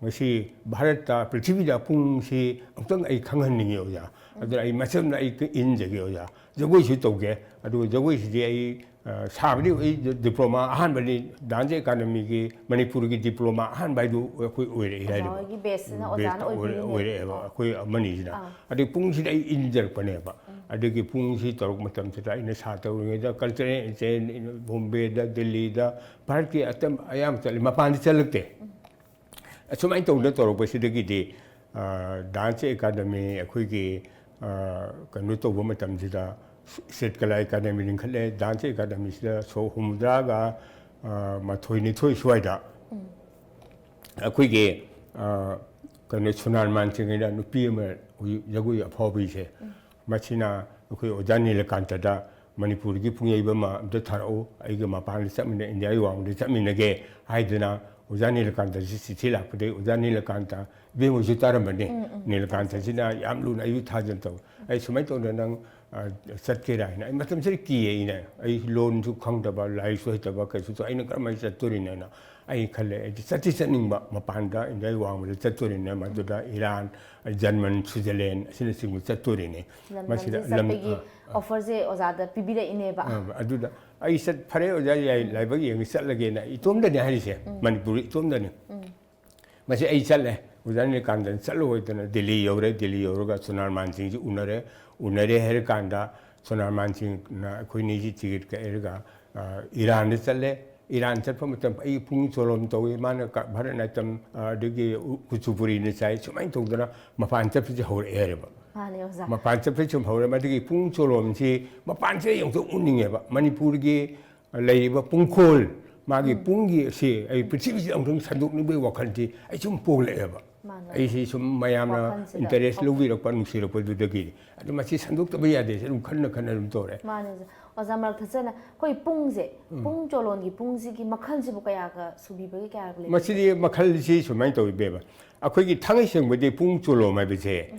ꯉꯁꯤ ꯚꯥꯔꯠꯇ, ꯄ꯭ꯔꯤꯊꯤꯕꯤꯗ ꯄꯨꯡꯁꯤ ꯑꯃꯨꯛꯇꯪ ꯑꯩ ꯈꯪꯍꯟꯅꯤꯡꯉꯤ ꯑꯣꯖꯥ꯫ ꯎꯝ꯫ ꯑꯗꯨꯅ ꯑꯩ ꯃꯁꯝꯅ ꯑꯩ ꯏꯟꯖꯒꯦ ꯑꯣꯖꯥ꯫ ꯖꯒꯣꯏꯁꯨ ꯇꯧꯒꯦ, ꯑꯗꯨꯒ ꯖꯒꯣꯏꯁꯤꯗꯤ ꯑꯩ, ꯑ, ꯁꯥꯕꯗꯤ ꯑꯩ ꯗꯤꯄ꯭ꯂꯣꯃꯥ ꯑꯍꯥꯟꯕꯅꯤ, ꯗꯥꯟꯁ ꯑꯦꯀꯥꯗꯃꯤꯒꯤ ꯃꯅꯤꯄꯨꯔꯒꯤ ꯗꯤꯄ꯭ꯂꯣꯃꯥ ꯑꯍꯥꯟꯕ ꯍꯥꯏꯗꯨ ꯑꯩꯈꯣꯏ ꯑꯣꯏꯔꯛꯏ ꯑꯣꯖꯥ ꯍꯥꯏꯔꯤꯕ꯫ ꯍꯣꯏꯒꯤ batchꯁꯤꯅ ꯑꯣꯖꯥꯅ batchꯇ ꯑꯣꯏꯔ-, ꯑꯣꯏꯕꯤꯔꯤꯅꯦ꯫ ꯑꯣꯏꯔꯛꯑꯦꯕ ꯑꯥ꯫ ꯑꯩꯈꯣꯏ ꯑꯃꯅꯤꯁꯤꯅ꯫ ꯑꯥ꯫ ꯑꯗꯒꯤ ꯄꯨꯡꯁꯤꯗ ꯑꯩ ꯏꯟꯖꯔꯛꯄꯅꯦꯕ꯫ ꯎꯝ꯫ ꯑꯗꯒꯤ ꯄꯨꯡꯁꯤ ꯇꯧꯔꯛꯄ ꯃꯇꯝꯁꯤꯗ ꯑꯩꯅ ꯁꯥꯇ꯭ꯔ ꯑꯣꯏꯔꯤꯉꯩꯗ cultural exchange ꯕꯣꯝꯕꯦꯗ, ꯗꯤꯜꯂꯤꯗ, ꯚꯥꯔꯠꯀꯤ ꯑꯇꯝ-, ꯑꯌꯥꯝꯕ ꯆꯠꯂꯤ, ꯃꯄꯥꯟꯗꯤ ꯆꯠꯂꯛꯇꯦ꯫ ꯎꯝ꯫ ꯑꯁꯨꯃꯥꯏꯅ ꯇꯧꯗꯅ ꯇꯧꯔꯛꯄꯁꯤꯗꯒꯤꯗꯤ ꯗꯥꯟꯁ ꯑꯦꯀꯥꯗꯃꯤ ꯑꯩꯈꯣꯏꯒꯤ ꯀꯩꯅꯣ ꯇꯧꯕ ꯃꯇꯝꯁꯤꯗ ꯁꯦꯠꯀꯂꯥ ꯑꯦꯀꯥꯗꯃꯤ ꯂꯤꯡꯈꯠꯂꯦ꯫ ꯗꯥꯟꯁ ꯑꯦꯀꯥꯗꯃꯤꯁꯤꯗ ꯁꯣ ꯍꯨꯝꯐꯨꯇꯔꯥꯒ ꯃꯥꯊꯣꯏ ꯅꯤꯊꯣꯏ ꯁ꯭ꯋꯥꯏꯗ ꯑꯩꯈꯣꯏꯒꯤ ꯀꯩꯅꯣ ꯁꯨꯅꯥꯟ ꯃꯥꯟꯁꯤꯡ ꯍꯥꯏꯅ ꯅꯨꯄꯤ ꯑꯃ ꯍꯧꯖꯤꯛ ꯖꯒꯣꯏ ꯑꯐꯥꯎꯕꯤꯁꯦ, ꯃꯁꯤꯅ ꯑꯩꯈꯣꯏ ꯑꯣꯖꯥ ꯅꯤꯂꯀꯥꯟꯇꯗ "ꯃꯅꯤꯄꯨꯔꯒꯤ ꯄꯨꯡꯌꯩꯕ ꯑꯃ ꯑꯝꯇ ꯊꯥꯔꯛꯎ, ꯑꯩꯒ ꯃꯄꯥꯟꯗ ꯆꯠꯃꯤꯟꯅ ꯏꯟꯗꯤꯌꯥꯒꯤ ꯋꯥꯡꯃꯗ ꯆꯠꯃꯤꯟꯅꯒꯦ" ꯍꯥꯏꯗꯅ ꯑꯣꯖꯥ ꯅꯤꯂꯀꯥꯟꯇꯁꯤ ꯆꯤꯊꯤ ꯂꯥꯛꯄꯗꯒꯤ ꯑꯣꯖꯥ ꯅꯤꯂꯀꯥꯟꯇ ꯏꯕꯦꯝꯃꯁꯨ ꯇꯥꯔꯝꯕꯅꯤ꯫ ꯅꯤꯂꯀꯥꯟꯇꯁꯤꯅ ꯌꯥꯝ ꯂꯨꯅ ꯑꯩꯕꯨ ꯊꯥꯖꯅ ꯇꯧ꯫ "ꯑꯩ ꯁꯨꯃꯥꯏꯅ ꯇꯧꯗꯅ ꯅꯪ ꯆꯠꯀꯦꯔꯥ?" ꯍꯥꯏꯅ꯫ ꯑꯩ ꯃꯇꯝꯁꯤꯗ ꯀꯤꯌꯦ ꯑꯩꯅ꯫ ꯑꯩ ꯂꯣꯟꯁꯨ ꯈꯪꯗꯕ, ꯂꯥꯏꯔꯤꯛꯁꯨ ꯍꯩꯇꯕ, ꯀꯩꯁꯨ ꯇꯧ-, ꯑꯩꯅ ꯀꯔꯝꯍꯥꯏꯅ ꯆꯠꯇꯣꯔꯤꯅꯦꯅ ꯑꯩ ꯈꯜꯂꯦ꯫ ꯑꯩꯗꯤ ꯆꯠꯇꯤ ꯆꯠꯅꯤꯡꯕ, ꯃꯄꯥꯟꯗ ꯏꯟꯗꯤꯌꯥꯒꯤ ꯋꯥꯡꯃꯗ ꯆꯠꯇꯣꯔꯤꯅꯦ, ꯃꯗꯨꯗ ꯏꯔꯥꯟ, ꯖꯔꯃꯟ, ꯁ꯭ꯋꯤꯖꯔꯂꯦꯟ ꯑꯁꯤꯅꯆꯤꯡꯕ ꯆꯠꯇꯣꯔꯤꯅꯦ꯫ ꯃꯁꯤꯗ ꯂꯝꯗꯝꯁꯤ ꯂꯝ-, ꯆꯠꯄꯒꯤ ꯑ, ꯑ꯫ ꯑꯣꯐꯔꯁꯦ ꯑꯣꯖꯥꯗ ꯄꯤꯕꯤꯔꯛꯏꯅꯦꯕ꯫ ꯑ, ꯑꯗꯨꯗ ꯑꯩ ꯆꯠ-, "ꯐꯔꯦ ꯑꯣꯖꯥ, ꯌꯥꯏ, ꯂꯥꯏꯕꯛ ꯌꯦꯡꯉ ꯆꯠꯂꯒꯦꯅ", ꯏꯇꯣꯝꯗꯅꯦ ꯍꯥꯏꯔꯤꯁꯦ, ꯃꯅꯤꯄꯨꯔ ꯏꯇꯣꯝꯗꯅꯤ꯫ ꯃꯁꯤ ꯑꯩ ꯆꯠꯂꯦ, ꯑꯣꯖꯥ ꯅꯤꯂꯀꯥꯟꯇꯅ ꯆꯠꯂꯣ ꯍꯥꯏꯗꯅ ꯗꯤꯜꯂꯤ ꯌꯧꯔꯦ꯫ ꯗꯤꯜꯂꯤ ꯌꯧꯔꯒ ꯁꯣꯅꯥꯔ ꯃꯥꯟꯁꯤꯡꯁꯤ ꯎꯅꯔꯦ꯫ ꯎꯅꯔꯦ ꯍꯥꯏꯔꯀꯥꯟꯗ ꯁꯣꯅꯥꯔ ꯃꯥꯟꯁꯤꯡꯅ ꯑꯩꯈꯣꯏꯅꯤꯁꯤ ꯇꯤꯀꯦꯠ ꯀꯛꯑꯦꯔꯒ, ꯑ, ꯏꯔꯥꯟꯗ ꯆꯠꯂꯦ꯫ ꯏꯔꯥꯟ ꯆꯠꯄ ꯃꯇꯝ ꯑꯩ ꯄꯨꯡ ꯆꯣꯂꯣꯝ ꯇꯧꯏ, ꯃꯥꯅ ꯀ-, ꯚꯥꯔꯠ ꯅꯥꯇ꯭ꯌꯝ, ꯑ, ꯑꯗꯒꯤ ꯎ-, ꯀꯨꯆꯨꯄꯨꯔꯤꯅ ꯆꯥꯏ, ꯁꯨꯃꯥꯏꯅ ꯇꯧꯗꯅ ꯃꯄꯥꯟ ꯆꯠꯄꯁꯦ ꯍꯧꯔꯛꯑꯦ ꯍꯥꯏꯔꯦꯕ꯫ ꯃꯥꯅꯦ ꯑꯣꯖꯥ꯫ ꯃꯄꯥꯟ ꯆꯠꯄꯁꯦ ꯁꯨꯝ ꯍꯧꯔꯦ꯫ ꯃꯗꯨꯒꯤ ꯄꯨꯡ ꯆꯣꯂꯣꯝꯁꯤ ꯃꯄꯥꯟꯁꯤꯗ ꯑꯃꯨꯛꯇꯪ ꯎꯠꯅꯤꯡꯉꯦꯕ꯫ ꯃꯅꯤꯄꯨꯔꯒꯤ ꯂꯩꯔꯤꯕ ꯄꯨꯡꯈꯣꯜ, ꯃꯥꯒꯤ ꯄꯨꯡꯒꯤ ꯁꯤ ꯑꯩ ꯄ꯭ꯔꯤꯊꯤꯕꯤꯁꯤꯗ ꯑꯃꯨꯛꯇꯪ ꯁꯟꯗꯣꯛꯅꯤꯡꯕꯒꯤ ꯋꯥꯈꯜꯁꯤ ꯑꯩ ꯁꯨꯝ ꯄꯣꯛꯂꯛꯑꯦꯕ꯫ ꯃꯥꯅꯦ꯫ ꯑꯩꯁꯤ ꯁꯨꯝ ꯃꯌꯥꯝꯅ ꯋꯥꯈꯜꯁꯤꯗ ꯏꯟꯇꯔꯦꯁ ꯊꯣꯛ- ꯂꯧꯕꯤꯔꯛꯄ, ꯅꯨꯡꯁꯤꯔꯛꯄꯗꯨꯗꯒꯤ꯫ ꯑꯗꯨ ꯃꯁꯤ ꯁꯟꯗꯣꯛꯇꯕ ꯌꯥꯗꯦ, ꯑꯗꯨꯝ ꯈꯟꯅ ꯈꯟꯅ ꯑꯗꯨꯝ ꯇꯧꯔꯦ꯫ ꯃꯥꯅꯦ ꯑꯣꯖꯥ꯫ ꯑꯣꯖꯥ, ꯃꯔꯛ ꯊꯠꯆꯅ ꯑꯩꯈꯣꯏ ꯄꯨꯡꯁꯦ, ꯄꯨꯡ ꯆꯣꯂꯣꯟꯒꯤ ꯄꯨꯡꯁꯤꯒꯤ ꯃꯈꯜꯁꯤꯕꯨ ꯀꯌꯥꯒ ꯁꯨꯕꯤꯕꯒꯦ, ꯀꯌꯥꯒ ꯂꯩꯕꯒꯦ? ꯃꯁꯤꯗꯤ ꯃꯈꯜꯁꯤ ꯁꯨꯃꯥꯏꯅ ꯇꯧꯏ ꯏꯕꯦꯝꯃ꯫ ꯑꯩꯈꯣꯏꯒꯤ ꯊꯥꯡꯒꯩ ꯁꯦꯡꯕꯗꯤ ꯄꯨꯡ ꯆꯣꯂꯣꯝ ꯍꯥꯏꯕꯁꯦ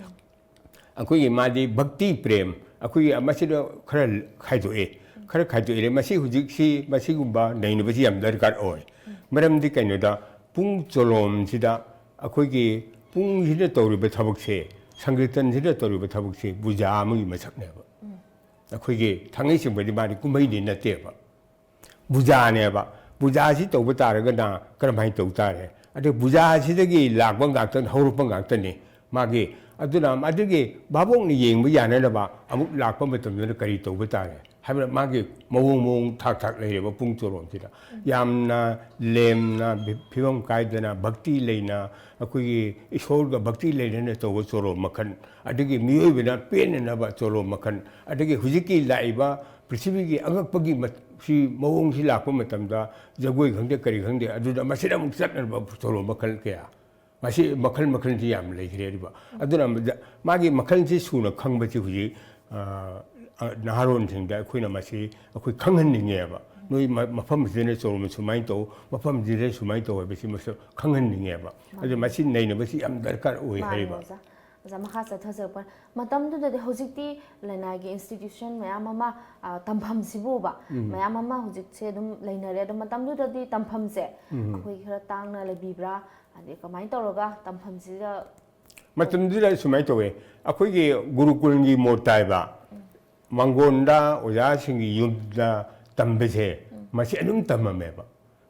ꯑꯩꯈꯣꯏꯒꯤ ꯃꯥꯗꯤ ꯚꯛꯇꯤ ꯄ꯭ꯔꯦꯝ, ꯑꯩꯈꯣꯏꯒꯤ ꯃꯁꯤꯗ ꯈꯔ ꯈꯥꯏꯗꯣꯛꯑꯦ꯫ ꯈꯔ ꯈꯥꯏꯗꯣꯛꯑꯦ꯫ ꯃꯁꯤ ꯍꯧꯖꯤꯛꯁꯤ ꯃꯁꯤꯒꯨꯝꯕ ꯅꯩꯅꯕꯁꯤ ꯌꯥꯝ ꯗꯔꯀꯥꯔ ꯑꯣꯏ꯫ ꯃꯔꯝꯗꯤ ꯀꯩꯅꯣꯗ, ꯄꯨꯡ ꯆꯣꯂꯣꯝꯁꯤꯗ ꯑꯩꯈꯣꯏꯒꯤ ꯄꯨꯡꯁꯤꯅ ꯇꯧꯔꯤꯕ ꯊꯕꯛꯁꯦ, ꯁꯪꯀꯤꯔꯇꯟꯁꯤꯅ ꯇꯧꯔꯤꯕ ꯊꯕꯛꯁꯦ ꯄꯨꯖꯥ ꯑꯃꯒꯤ ꯃꯁꯛꯅꯦꯕ꯫ ꯑꯩꯈꯣꯏꯒꯤ ꯊꯥꯡꯒꯩ ꯁꯦꯡꯕꯗꯤ ꯃꯥꯗꯤ ꯀꯨꯝꯍꯩꯗꯤ ꯅꯠꯇꯦꯕ꯫ ꯄꯨꯖꯥꯅꯦꯕ꯫ ꯄꯨꯖꯥꯁꯤ ꯇꯧꯕ ꯇꯥꯔꯒꯅ ꯀꯔꯝꯍꯥꯏꯅ ꯇꯧ ꯇꯥꯔꯦ? ꯑꯗꯩ ꯄꯨꯖꯥꯁꯤꯗꯒꯤ ꯂꯥꯛꯄ ꯉꯥꯛꯇꯅꯤ, ꯍꯧꯔꯛꯄ ꯉꯥꯛꯇꯅꯤ꯫ ꯃꯥꯒꯤ, ꯑꯗꯨꯅ ꯑꯗꯨꯒꯤ ꯚꯥꯕꯣꯛꯅ ꯌꯦꯡꯕ ꯌꯥꯅꯅꯕ ꯑꯃꯨꯛ ꯂꯥꯛꯄ ꯃꯇꯝꯗꯅ ꯀꯔꯤ ꯇꯧꯕ ꯇꯥꯔꯦ? ꯍꯥꯏꯕꯗꯤ ꯃꯥꯒꯤ ꯃꯑꯣꯡ ꯃꯑꯣꯡ ꯊꯥꯛ ꯊꯥꯛ ꯂꯩꯔꯦꯕ ꯄꯨꯡ ꯆꯣꯂꯣꯝꯁꯤꯗ꯫ ꯌꯥꯝꯅ ꯂꯦꯝꯅ ꯐꯤ-, ꯐꯤꯕꯝ ꯀꯥꯏꯗꯅ ꯚꯛꯇꯤ ꯂꯩꯅ ꯑꯩꯈꯣꯏꯒꯤ ꯏꯁꯣꯔꯒ ꯚꯛꯇꯤ ꯂꯩꯅꯅ ꯇꯧꯕ ꯆꯣꯂꯣꯝ ꯃꯈꯜ, ꯑꯗꯒꯤ ꯃꯤꯑꯣꯏꯕꯅ ꯄꯦꯟꯅꯅꯕ ꯆꯣꯂꯣꯝ ꯃꯈꯜ, ꯑꯗꯒꯤ ꯍꯧꯖꯤꯛꯀꯤ ꯂꯥꯛꯏꯕ ꯄ꯭ꯔꯤꯊꯤꯕꯤꯒꯤ ꯑꯉꯛꯄꯒꯤ ꯃ-, ꯁꯤ ꯃꯑꯣꯡꯁꯤ ꯂꯥꯛꯄ ꯃꯇꯝꯗ ꯖꯒꯣꯏ ꯈꯪꯗꯦ ꯀꯔꯤ ꯈꯪꯗꯦ ꯑꯗꯨꯗ ꯃꯁꯤꯗ ꯑꯃꯨꯛ ꯆꯠꯅꯕ ꯆꯣꯂꯣꯝ ꯃꯈꯜ ꯀꯌꯥ꯫ ꯃꯁꯤ ꯃꯈꯜ ꯃꯈꯜꯁꯤ ꯌꯥꯝ ꯂꯩꯈ꯭ꯔꯦ ꯑꯗꯨꯕꯨ꯫ ꯑꯗꯨꯅ ꯃꯗ-, ꯃꯥꯒꯤ ꯃꯈꯜꯁꯤ ꯁꯨꯅ ꯈꯪꯕꯁꯤ ꯍꯧꯖꯤꯛ, ꯑ, ꯑ, ꯅꯍꯥꯔꯣꯟꯁꯤꯡꯗ ꯑꯩꯈꯣꯏꯅ ꯃꯁꯤ ꯑꯩꯈꯣꯏ ꯈꯪꯍꯟꯅꯤꯡꯉꯦꯕ꯫ ꯅꯣꯏ ꯃ-, ꯃꯐꯝꯁꯤꯗꯅ ꯆꯣꯂꯣꯝ ꯁꯨꯃꯥꯏꯅ ꯇꯧ, ꯃꯐꯝꯁꯤꯗ ꯁꯨꯃꯥꯏꯅ ꯇꯧ ꯍꯥꯏꯕꯁꯤ ꯃꯁꯤ ꯈꯪꯍꯟꯅꯤꯡꯉꯦꯕ꯫ ꯑꯗꯨ ꯃꯁꯤ ꯅꯩꯅꯕꯁꯤ ꯌꯥꯝ ꯗꯔꯀꯥꯔ ꯑꯣꯏ ꯃꯥꯅꯦ ꯍꯥꯏꯔꯤꯕ꯫ ꯑꯣꯖꯥ꯫ ꯑꯣꯖꯥ, ꯃꯈꯥ ꯆꯠꯊꯖꯔꯛꯄ ꯃꯇꯝꯗꯨꯗꯗꯤ ꯍꯧꯖꯤꯛꯇꯤ ꯂꯅꯥꯏꯒꯤ institution ꯃꯌꯥꯝ ꯑꯃ, ꯑ, ꯇꯝꯐꯝꯁꯤꯕꯨꯕ ꯎꯝ꯫ ꯃꯌꯥꯝ ꯑꯃ ꯍꯧꯖꯤꯛꯁꯦ ꯑꯗꯨꯝ ꯂꯩꯅꯔꯦ꯫ ꯑꯗꯣ ꯃꯇꯝꯗꯨꯗꯗꯤ ꯇꯝꯐꯝꯁꯦ ꯎꯝ꯫ ꯑꯩꯈꯣꯏ ꯈꯔ ꯇꯥꯡꯅ ꯂꯩꯕꯤꯕ꯭ꯔꯥ? ꯑꯗꯩ ꯀꯃꯥꯏꯅ ꯇꯧꯔꯒ ꯇꯝꯐꯝꯁꯤꯗ ꯃꯇꯝꯗꯨꯗ ꯁꯨꯃꯥꯏꯅ ꯇꯧꯋꯦ, ꯑꯩꯈꯣꯏꯒꯤ ꯒꯨꯔꯨꯀꯨꯜꯒꯤ ꯃꯣꯠꯇ ꯍꯥꯏꯕ, ꯃꯥꯡꯒꯣꯟꯗ ꯑꯣꯖꯥꯁꯤꯡꯒꯤ ꯌꯨꯝꯗ ꯇꯝꯕꯁꯦ, ꯎꯝ꯫ ꯃꯁꯤ ꯑꯗꯨꯝ ꯇꯝꯃꯝꯃꯦꯕ꯫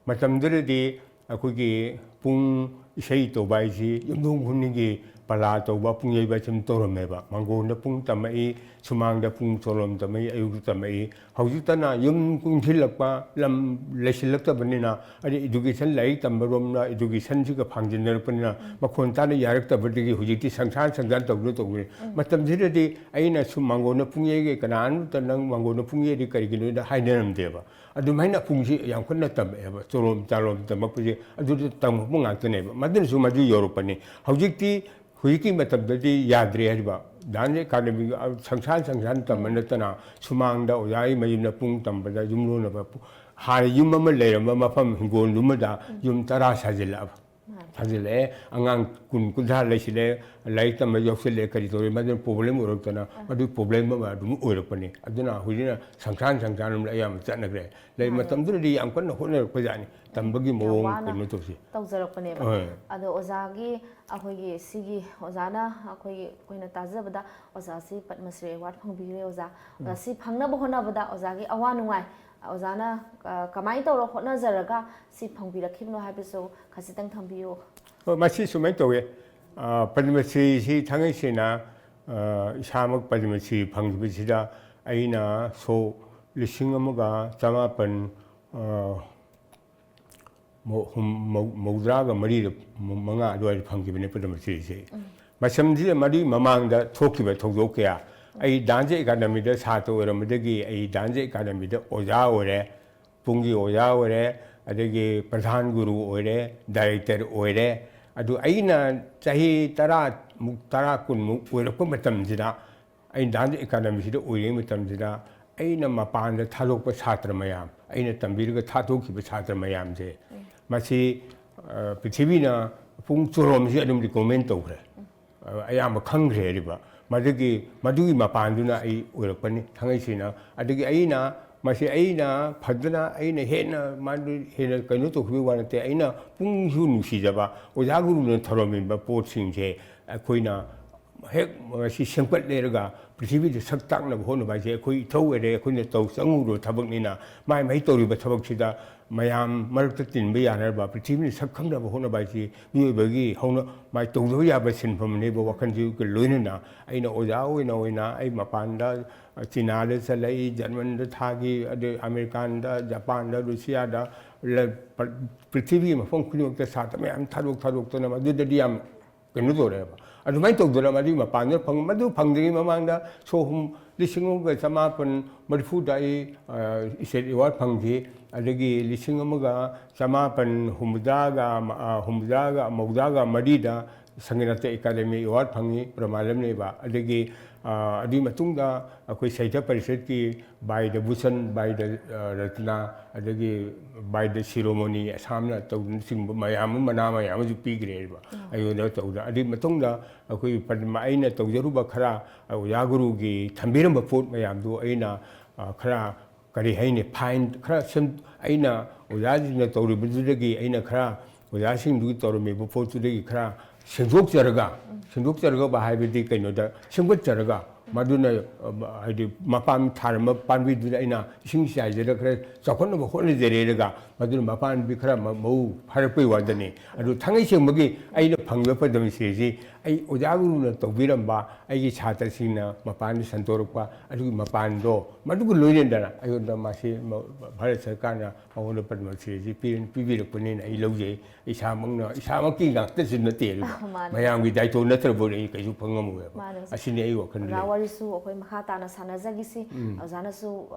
ꯃꯇꯝꯗꯨꯗꯗꯤ ꯑꯩꯈꯣꯏꯒꯤ ꯄꯨꯡ ꯏꯁꯩ ꯇꯧꯕ ꯍꯥꯏꯁꯤ ꯌꯨꯝꯊꯣꯡ ꯈꯨꯗꯤꯡꯒꯤ ꯄꯂꯥ ꯇꯧꯕ, ꯄꯨꯡ ꯌꯩꯕ ꯁꯨꯝ ꯇꯧꯔꯝꯃꯦꯕ꯫ ꯃꯥꯡꯒꯣꯟꯗ ꯄꯨꯡ ꯇꯝꯃꯛꯏ, ꯁꯨꯃꯥꯡꯗ ꯄꯨꯡ ꯆꯣꯂꯣꯝ ꯇꯝꯃꯛꯏ, ꯑꯌꯨꯛꯇ ꯇꯝꯃꯛꯏ꯫ ꯍꯧꯖꯤꯛꯇꯅ ꯌꯨꯝ ꯀꯨꯡꯁꯤꯜꯂꯛꯄ, ꯂꯝ ꯂꯩꯁꯤꯜꯂꯛꯇꯕꯅꯤꯅ, ꯑꯗꯩ education, ꯂꯥꯏꯔꯤꯛ ꯇꯝꯕꯔꯣꯝꯗ educationꯁꯤꯒ ꯐꯥꯡꯖꯤꯟꯅꯔꯛꯄꯅꯤꯅ, ꯎꯝ꯫ ꯃꯈꯣꯟ ꯇꯥꯅ ꯌꯥꯔꯛꯇꯕꯗꯒꯤ ꯍꯧꯖꯤꯛꯇꯤ ꯁꯪꯁꯥꯟ ꯁꯪꯁꯥꯟ ꯇꯧꯗꯅ ꯇꯧꯕꯅꯤ꯫ ꯎꯝ꯫ ꯃꯇꯝꯁꯤꯗꯗꯤ ꯑꯩꯅ ꯁꯨꯝ ꯃꯥꯡꯒꯣꯟꯗ ꯄꯨꯡ ꯌꯩꯒꯦ, ꯀꯅꯥꯅꯣꯝꯇ ꯅꯪ ꯃꯥꯡꯒꯣꯟꯗ ꯄꯨꯡ ꯌꯩꯔꯤ ꯀꯔꯤꯒꯤꯅꯣꯗ ꯍꯥꯏꯅꯔꯝꯗꯦꯕ꯫ ꯑꯗꯨꯃꯥꯏꯅ ꯄꯨꯡꯁꯤ ꯌꯥꯝ ꯀꯟꯅ ꯇꯝꯃꯛꯑꯦꯕ꯫ ꯆꯣꯂꯣꯝ ꯆꯥꯂꯣꯝ ꯇꯝꯃꯛꯄꯁꯦ ꯑꯗꯨꯗ ꯇꯝꯃꯛꯄ ꯉꯥꯛꯇꯅꯦꯕ꯫ ꯃꯗꯨꯅꯁꯨ ꯃꯗꯨ ꯌꯧꯔꯛꯄꯅꯤ꯫ ꯍꯧꯖꯤꯛꯇꯤ ꯍꯧꯖꯤꯛꯀꯤ ꯃꯇꯝꯗꯗꯤ ꯌꯥꯗ꯭ꯔꯦ ꯍꯥꯏꯔꯤꯕ꯫ Dance Academy ꯁꯪꯁꯥꯟ ꯁꯪꯁꯥꯟ ꯇꯝꯕ ꯎꯝ꯫ ꯅꯠꯇꯅ ꯁꯨꯃꯥꯡꯗ ꯑꯣꯖꯥꯒꯤ ꯃꯌꯨꯝꯗ ꯄꯨꯡ ꯇꯝꯕꯗ ꯌꯨꯝꯂꯣꯟꯅꯕ ꯄꯨ-, ꯍꯥꯟꯅ ꯌꯨꯝ ꯑꯃ ꯂꯩꯔꯝꯕ ꯃꯐꯝ ꯍꯤꯡꯒꯣꯜꯗꯨꯃꯗ ꯎꯝ꯫ ꯌꯨꯝ ꯇꯔꯥ ꯁꯥꯖꯤꯜꯂꯛꯑꯕ꯫ ꯃꯥꯅꯤ꯫ ꯁꯥꯖꯤꯜꯂꯛꯑꯦ꯫ ꯑꯉꯥꯡ ꯀꯨꯟ ꯀꯨꯟꯊ꯭ꯔꯥ ꯂꯩꯁꯤꯜꯂꯦ, ꯂꯥꯏꯔꯤꯛ ꯇꯝꯕ ꯌꯥꯎꯁꯤꯜꯂꯦ, ꯀꯔꯤ ꯇꯧꯔꯦ, ꯃꯗꯨꯅ problem ꯑꯣꯏꯔꯛꯇꯅ ꯑꯥ꯫ ꯃꯗꯨ problem ꯑꯃ ꯑꯗꯨꯝ ꯑꯣꯏꯔꯛꯄꯅꯤ꯫ ꯑꯗꯨꯅ ꯍꯧꯖꯤꯛꯅ ꯁꯪꯁꯥꯟ ꯁꯪꯁꯥꯟ ꯑꯃꯗ ꯑꯌꯥꯝꯕ ꯆꯠꯅꯈ꯭ꯔꯦ꯫ ꯂꯩ ꯃꯥꯅꯦ꯫ ꯃꯇꯝꯗꯨꯗꯗꯤ ꯌꯥꯝ ꯀꯟꯅ ꯍꯣꯠꯅꯔꯛꯄ ꯖꯥꯠꯅꯤ꯫ ꯇꯝꯕꯒꯤ ꯌꯥꯝ ꯃꯑꯣꯡ ꯋꯥꯅ ꯀꯩꯅꯣ ꯇꯧꯁꯤ꯫ ꯇꯧꯖꯔꯛꯄꯅꯦꯕ꯫ ꯍꯣꯏ꯫ ꯑꯗꯣ ꯑꯣꯖꯥꯒꯤ ꯑꯩꯈꯣꯏꯒꯤ ꯁꯤꯒꯤ ꯑꯣꯖꯥꯅ ꯑꯩꯈꯣꯏꯒꯤ, ꯑꯩꯈꯣꯏꯅ ꯇꯥꯖꯕꯗ ꯑꯣꯖꯥꯁꯤ ꯄꯗꯃꯁ꯭ꯔꯤ award ꯐꯪꯕꯤꯈ꯭ꯔꯦ ꯑꯣꯖꯥ꯫ ꯑꯣꯖꯥ, ꯎꯝ꯫ ꯁꯤ ꯐꯪꯅꯕ ꯍꯣꯠꯅꯕꯗ ꯑꯣꯖꯥꯒꯤ ꯑꯋꯥ ꯅꯨꯡꯉꯥꯏ, ꯑꯣꯖꯥꯅ, ꯑ, ꯀꯃꯥꯏꯅ ꯇꯧꯔ ꯍꯣꯠꯅꯖꯔꯒ ꯁꯤ ꯐꯪꯕꯤꯔꯛꯈꯤꯕꯅꯣ ꯍꯥꯏꯕꯁꯨ ꯈꯖꯤꯛꯇꯪ ꯊꯝꯕꯤꯌꯨ꯫ ꯍꯣꯏ, ꯃꯁꯤ ꯁꯨꯃꯥꯏꯅ ꯇꯧꯋꯦ꯫ ꯑ, ꯄꯗꯃꯁ꯭ꯔꯤꯁꯤ ꯊꯥꯡꯉꯩ ꯁꯦꯡꯅ, ꯑ, ꯏꯁꯥꯃꯛ ꯄꯗꯃꯁ꯭ꯔꯤ ꯐꯪꯈꯤꯕꯁꯤꯗ ꯑꯩꯅ ꯁꯣ ꯂꯤꯁꯤꯡ ꯑꯃꯒ ꯆꯃꯥꯄꯟ, ꯑ, ꯃꯧ-, ꯍꯨꯝ-, ꯃꯧ-, ꯃꯧꯗ꯭ꯔꯥꯒ ꯃꯔꯤꯗ, ꯃꯉꯥ ꯑꯗꯨꯋꯥꯏꯗ ꯐꯪꯈꯤꯕꯅꯤ ꯄꯗꯃꯁ꯭ꯔꯤꯁꯦ꯫ ꯃꯇꯝꯁꯤꯗ ꯃꯗꯨꯒꯤ ꯃꯃꯥꯡꯗ ꯊꯣꯛꯈꯤꯕ ꯊꯧꯗꯣꯛ ꯀꯌꯥ, ꯑꯩ ꯗꯥꯟꯁ ꯑꯦꯀꯥꯗꯃꯤꯗ ꯁꯥꯇ꯭ꯔ ꯑꯣꯏꯔꯝꯕꯗꯒꯤ ꯑꯩ ꯗꯥꯟꯁ ꯑꯦꯀꯥꯗꯃꯤꯗ ꯑꯣꯖꯥ ꯑꯣꯏꯔꯦ, ꯄꯨꯡꯒꯤ ꯑꯣꯖꯥ ꯑꯣꯏꯔꯦ, ꯑꯗꯒꯤ ꯄ꯭ꯔꯙꯥꯟ ꯒꯨꯔꯨ ꯑꯣꯏꯔꯦ, ꯗꯥꯏꯔꯦꯛꯇꯔ ꯑꯣꯏꯔꯦ꯫ ꯑꯗꯨ ꯑꯩꯅ ꯆꯍꯤ ꯇꯔꯥꯃꯨꯛ, ꯇꯔꯥ, ꯀꯨꯟꯃꯨꯛ ꯑꯣꯏꯔꯛꯄ ꯃꯇꯝꯁꯤꯗ, ꯑꯩꯅ ꯗꯥꯟꯁ ꯑꯦꯀꯥꯗꯃꯤꯁꯤꯗ ꯑꯣꯏꯔꯤꯉꯩ ꯃꯇꯝꯁꯤꯗ ꯑꯩꯅ ꯃꯄꯥꯟꯗ ꯊꯥꯗꯣꯛꯄ ꯁꯥꯇ꯭ꯔ ꯃꯌꯥꯝ, ꯑꯩꯅ ꯇꯝꯕꯤꯔꯒ ꯊꯥꯗꯣꯛꯈꯤꯕ ꯁꯥꯇ꯭ꯔ ꯃꯌꯥꯝꯁꯦ, ꯃꯁꯤ, ꯑ, ꯄ꯭ꯔꯤꯊꯤꯕꯤꯅ ꯄꯨꯡ ꯆꯣꯔꯣꯝꯁꯤ ꯑꯗꯨꯝ ꯔꯤꯀꯣꯃꯦꯟ ꯇꯧꯈ꯭ꯔꯦ꯫ ꯑ, ꯑꯌꯥꯝꯕ ꯈꯪꯈ꯭ꯔꯦ ꯍꯥꯏꯔꯤꯕ꯫ ꯃꯗꯨꯒꯤ, ꯃꯗꯨꯒꯤ ꯃꯄꯥꯟꯗꯨꯅ ꯑꯩ ꯑꯣꯏꯔꯛꯄꯅꯤ ꯊꯥꯡꯉꯩ ꯁꯦꯡꯅ꯫ ꯑꯗꯒꯤ ꯑꯩꯅ, ꯃꯁꯤ ꯑꯩꯅ ꯐꯖꯅ, ꯑꯩꯅ ꯍꯦꯟꯅ ꯃꯥꯗꯨ ꯍꯦꯟꯅ ꯀꯩꯅꯣ ꯇꯧꯈꯤꯕꯒꯤ ꯋꯥ ꯅꯠꯇꯦ, ꯑꯩꯅ ꯄꯨꯡꯁꯨ ꯅꯨꯡꯁꯤꯖꯕ, ꯑꯣꯖꯥ ꯒꯨꯔꯨꯅ ꯊꯧꯔꯝꯃꯤꯕ ꯄꯣꯠꯁꯤꯡꯁꯦ ꯑꯩꯈꯣꯏꯅ ꯍꯦꯛ ꯃꯁꯤ ꯁꯦꯝꯒꯠꯂꯦꯔꯒ ꯄ꯭ꯔꯤꯊꯤꯕꯤꯗ ꯁꯛ ꯇꯥꯛꯅꯕ ꯍꯣꯠꯅꯕ ꯍꯥꯏꯁꯦ ꯑꯩꯈꯣꯏ ꯏꯊꯧ ꯑꯣꯏꯔꯦ, ꯑꯩꯈꯣꯏꯅ ꯇꯧ ꯆꯪꯉꯨꯕ ꯊꯕꯛꯅꯤꯅ꯫ ꯃꯥꯏ ꯃꯥꯏ ꯇꯧꯔꯤꯕ ꯊꯕꯛꯁꯤꯗ ꯃꯌꯥꯝ ꯃꯔꯛꯇ ꯇꯤꯟꯕ ꯌꯥꯅꯅꯕ, ꯄ꯭ꯔꯤꯊꯤꯕꯤꯅ ꯁꯛ ꯈꯪꯅꯕ ꯍꯣꯠꯅꯕ ꯍꯥꯏꯁꯤ ꯃꯤꯑꯣꯏꯕꯒꯤ ꯍꯧꯅ ꯃꯥꯏ ꯇꯧꯗꯕ ꯌꯥꯕ ꯁꯤꯟꯐꯝꯅꯦꯕ, ꯋꯥꯈꯜꯁꯤꯒ ꯂꯣꯏꯅꯅ꯫ ꯑꯩꯅ ꯑꯣꯖꯥ ꯑꯣꯏꯅ ꯑꯣꯏꯅ ꯑꯩ ꯃꯄꯥꯟꯗ, ꯆꯤꯅꯥꯗ ꯆꯠꯂꯛꯏ, ꯖꯔꯃꯟꯗ ꯊꯥꯈꯤ, ꯑꯗꯩ ꯑꯃꯦꯔꯤꯀꯥꯟꯗ, ꯖꯄꯥꯟꯗ, ꯔꯨꯁꯤꯌꯥꯗ, ꯂ-, ꯄ-, ꯄ꯭ꯔꯤꯊꯤꯕꯤꯒꯤ ꯃꯐꯝ ꯈꯨꯗꯤꯡꯃꯛꯇ ꯁꯥꯇ꯭ꯔ ꯃꯌꯥꯝ ꯊꯥꯗꯣꯛ ꯊꯥꯗꯣꯛꯇꯅ ꯃꯗꯨꯗꯗꯤ ꯌꯥꯝ ꯀꯩꯅꯣ ꯇꯧꯔꯦꯕ꯫ ꯑꯗꯨꯃꯥꯏꯅ ꯇꯧꯗꯅ ꯃꯗꯨꯒꯤ ꯃꯄꯥꯟꯗ ꯐꯪ-, ꯃꯗꯨ ꯐꯪꯗ꯭ꯔꯤꯉꯩ ꯃꯃꯥꯡꯗ ꯁꯣ ꯍꯨꯝ-, ꯂꯤꯁꯤꯡ ꯑꯃꯒ ꯆꯃꯥꯄꯟ ꯃꯔꯤꯐꯨꯗ ꯑꯩ, ꯑ, ꯏꯁꯇꯦꯠ ꯑꯦꯋꯥꯔꯗ ꯐꯪꯈꯤ꯫ ꯑꯗꯒꯤ ꯂꯤꯁꯤꯡ ꯑꯃꯒ ꯆꯃꯥꯄꯟ ꯍꯨꯝꯐꯨꯇꯔꯥꯒ, ꯑ, ꯍꯨꯝꯐꯨꯇꯔꯥꯒ, ꯃꯧꯗ꯭ꯔꯥꯒ ꯃꯔꯤꯗ ꯁꯪꯒꯤꯠ ꯅꯥꯇ꯭ꯌ ꯑꯦꯀꯥꯗꯃꯤ ꯑꯦꯋꯥꯔꯗ ꯐꯪꯉꯤ ꯄ꯭ꯔꯃꯥꯂꯝꯅꯦꯕ꯫ ꯑꯗꯒꯤ, ꯑ, ꯑꯗꯨꯒꯤ ꯃꯇꯨꯡꯗ ꯑꯩꯈꯣꯏ ꯁꯥꯍꯤꯇ꯭ꯌ ꯄꯔꯤꯁꯠꯀꯤ ꯕꯥꯏꯗ ꯚꯨꯁꯟ, ꯕꯥꯏꯗ, ꯑ, ꯔꯠꯅꯥ, ꯑꯗꯒꯤ ꯕꯥꯏꯗ ꯁꯤꯔꯣꯃꯣꯅꯤ ꯑꯁꯥꯝꯅ ꯇꯧꯗꯅꯆꯤꯡꯕ ꯃꯌꯥꯝ ꯑꯃ, ꯃꯅꯥ ꯃꯌꯥꯝ ꯑꯃꯁꯨ ꯄꯤꯈ꯭ꯔꯦꯕ꯫ ꯑꯩꯉꯣꯟꯗ ꯇꯧꯗꯅ꯫ ꯑꯗꯨꯒꯤ ꯃꯇꯨꯡꯗ ꯑꯩꯈꯣꯏꯒꯤ ꯄꯗꯃ-, ꯑꯩꯅ ꯇꯧꯖꯔꯨꯕ ꯈꯔ ꯑꯣꯖꯥ ꯒꯨꯔꯨꯒꯤ ꯊꯝꯕꯤꯔꯝꯕ ꯄꯣꯠ ꯃꯌꯥꯝꯗꯨ ꯑꯩꯅ, ꯑ, ꯈꯔ, ꯀꯔꯤ ꯍꯥꯏꯅꯤ, ꯐꯥꯏꯟ ꯈꯔ ꯁꯦꯝ-, ꯑꯩꯅ ꯑꯣꯖꯥꯁꯤꯡꯅ ꯇꯧꯔꯤꯕꯗꯨꯗꯒꯤ ꯑꯩꯅ ꯈꯔ ꯑꯣꯖꯥꯁꯤꯡꯗꯨꯒꯤ ꯇꯧꯔꯝꯃꯤꯕ ꯄꯣꯠꯇꯨꯗꯒꯤ ꯈꯔ ꯁꯦꯝꯗꯣꯛꯆꯔꯒ, ꯁꯦꯝꯗꯣꯛꯆꯔꯒꯕ ꯍꯥꯏꯕꯗꯤ ꯀꯩꯅꯣꯗ ꯁꯦꯝꯒꯠꯆꯔꯒ, ꯃꯗꯨꯅ, ꯑ, ꯍꯥꯏꯗꯤ ꯃꯄꯥꯟ ꯊꯥꯔꯝꯕ ꯄꯥꯝꯕꯤꯗꯨꯅ ꯑꯩꯅ ꯏꯁꯤꯡ ꯆꯥꯏꯖꯔ ꯈꯔ ꯆꯥꯎꯈꯠꯅꯕ ꯍꯣꯠꯅꯖꯔꯦꯔꯒ ꯃꯗꯨꯅ ꯃꯄꯥꯟꯕꯤ ꯈꯔ ꯃ-, ꯃꯎ ꯐꯥꯔꯛꯄꯩ ꯋꯥꯗꯅꯤ꯫ ꯑꯗꯨ ꯊꯥꯡꯉꯩ ꯁꯦꯡꯕꯒꯤ ꯑꯩꯅ ꯐꯪꯕ ꯄꯗꯃꯁ꯭ꯔꯤꯁꯤ ꯑꯩ ꯑꯣꯖꯥ ꯒꯨꯔꯨꯅ ꯇꯧꯕꯤꯔꯝꯕ ꯑꯩꯒꯤ ꯁꯥꯇ꯭ꯔꯁꯤꯡꯅ ꯃꯄꯥꯟꯗ ꯁꯟꯗꯣꯔꯛꯄ ꯑꯗꯨꯒꯤ ꯃꯄꯥꯟꯗꯣ ꯃꯗꯨꯒ ꯂꯣꯏꯅꯗꯅ ꯑꯩꯉꯣꯟꯗ ꯃꯁꯤ ꯃ-, ꯚꯥꯔꯠ ꯁꯔꯀꯥꯔꯅ ꯃꯉꯣꯟꯗ ꯄꯗꯃꯁ꯭ꯔꯤꯁꯤ ꯄꯤ-, ꯄꯤꯕꯤꯔꯛꯄꯅꯦꯅ ꯑꯩ ꯂꯧꯖꯩ꯫ ꯏꯁꯥꯃꯛꯅ, ꯏꯁꯥꯃꯛꯀꯤ ꯉꯥꯛꯇꯁꯨ ꯅꯠꯇꯦ, ꯑꯗꯨꯒ ꯃꯥꯅꯦ꯫ ꯃꯌꯥꯝꯒꯤ ꯗꯥꯏꯇꯣ ꯅꯠꯇ꯭ꯔꯕꯗꯤ ꯑꯩ ꯀꯩꯁꯨ ꯐꯪꯉꯝꯃꯣꯏꯕ꯫ ꯃꯥꯅꯦ, ꯑꯣꯖꯥ꯫ ꯑꯁꯤꯅꯤ ꯑꯩ ꯋꯥꯈꯜꯗ ꯑꯣꯖꯥ, ꯂꯩ꯫ ꯋꯥꯔꯤꯁꯨ ꯑꯩꯈꯣꯏ ꯃꯈꯥ ꯇꯥꯅ ꯁꯥꯟꯅꯖꯈꯤꯁꯤ꯫ ꯎꯝ꯫ ꯑꯣꯖꯥꯅꯁꯨ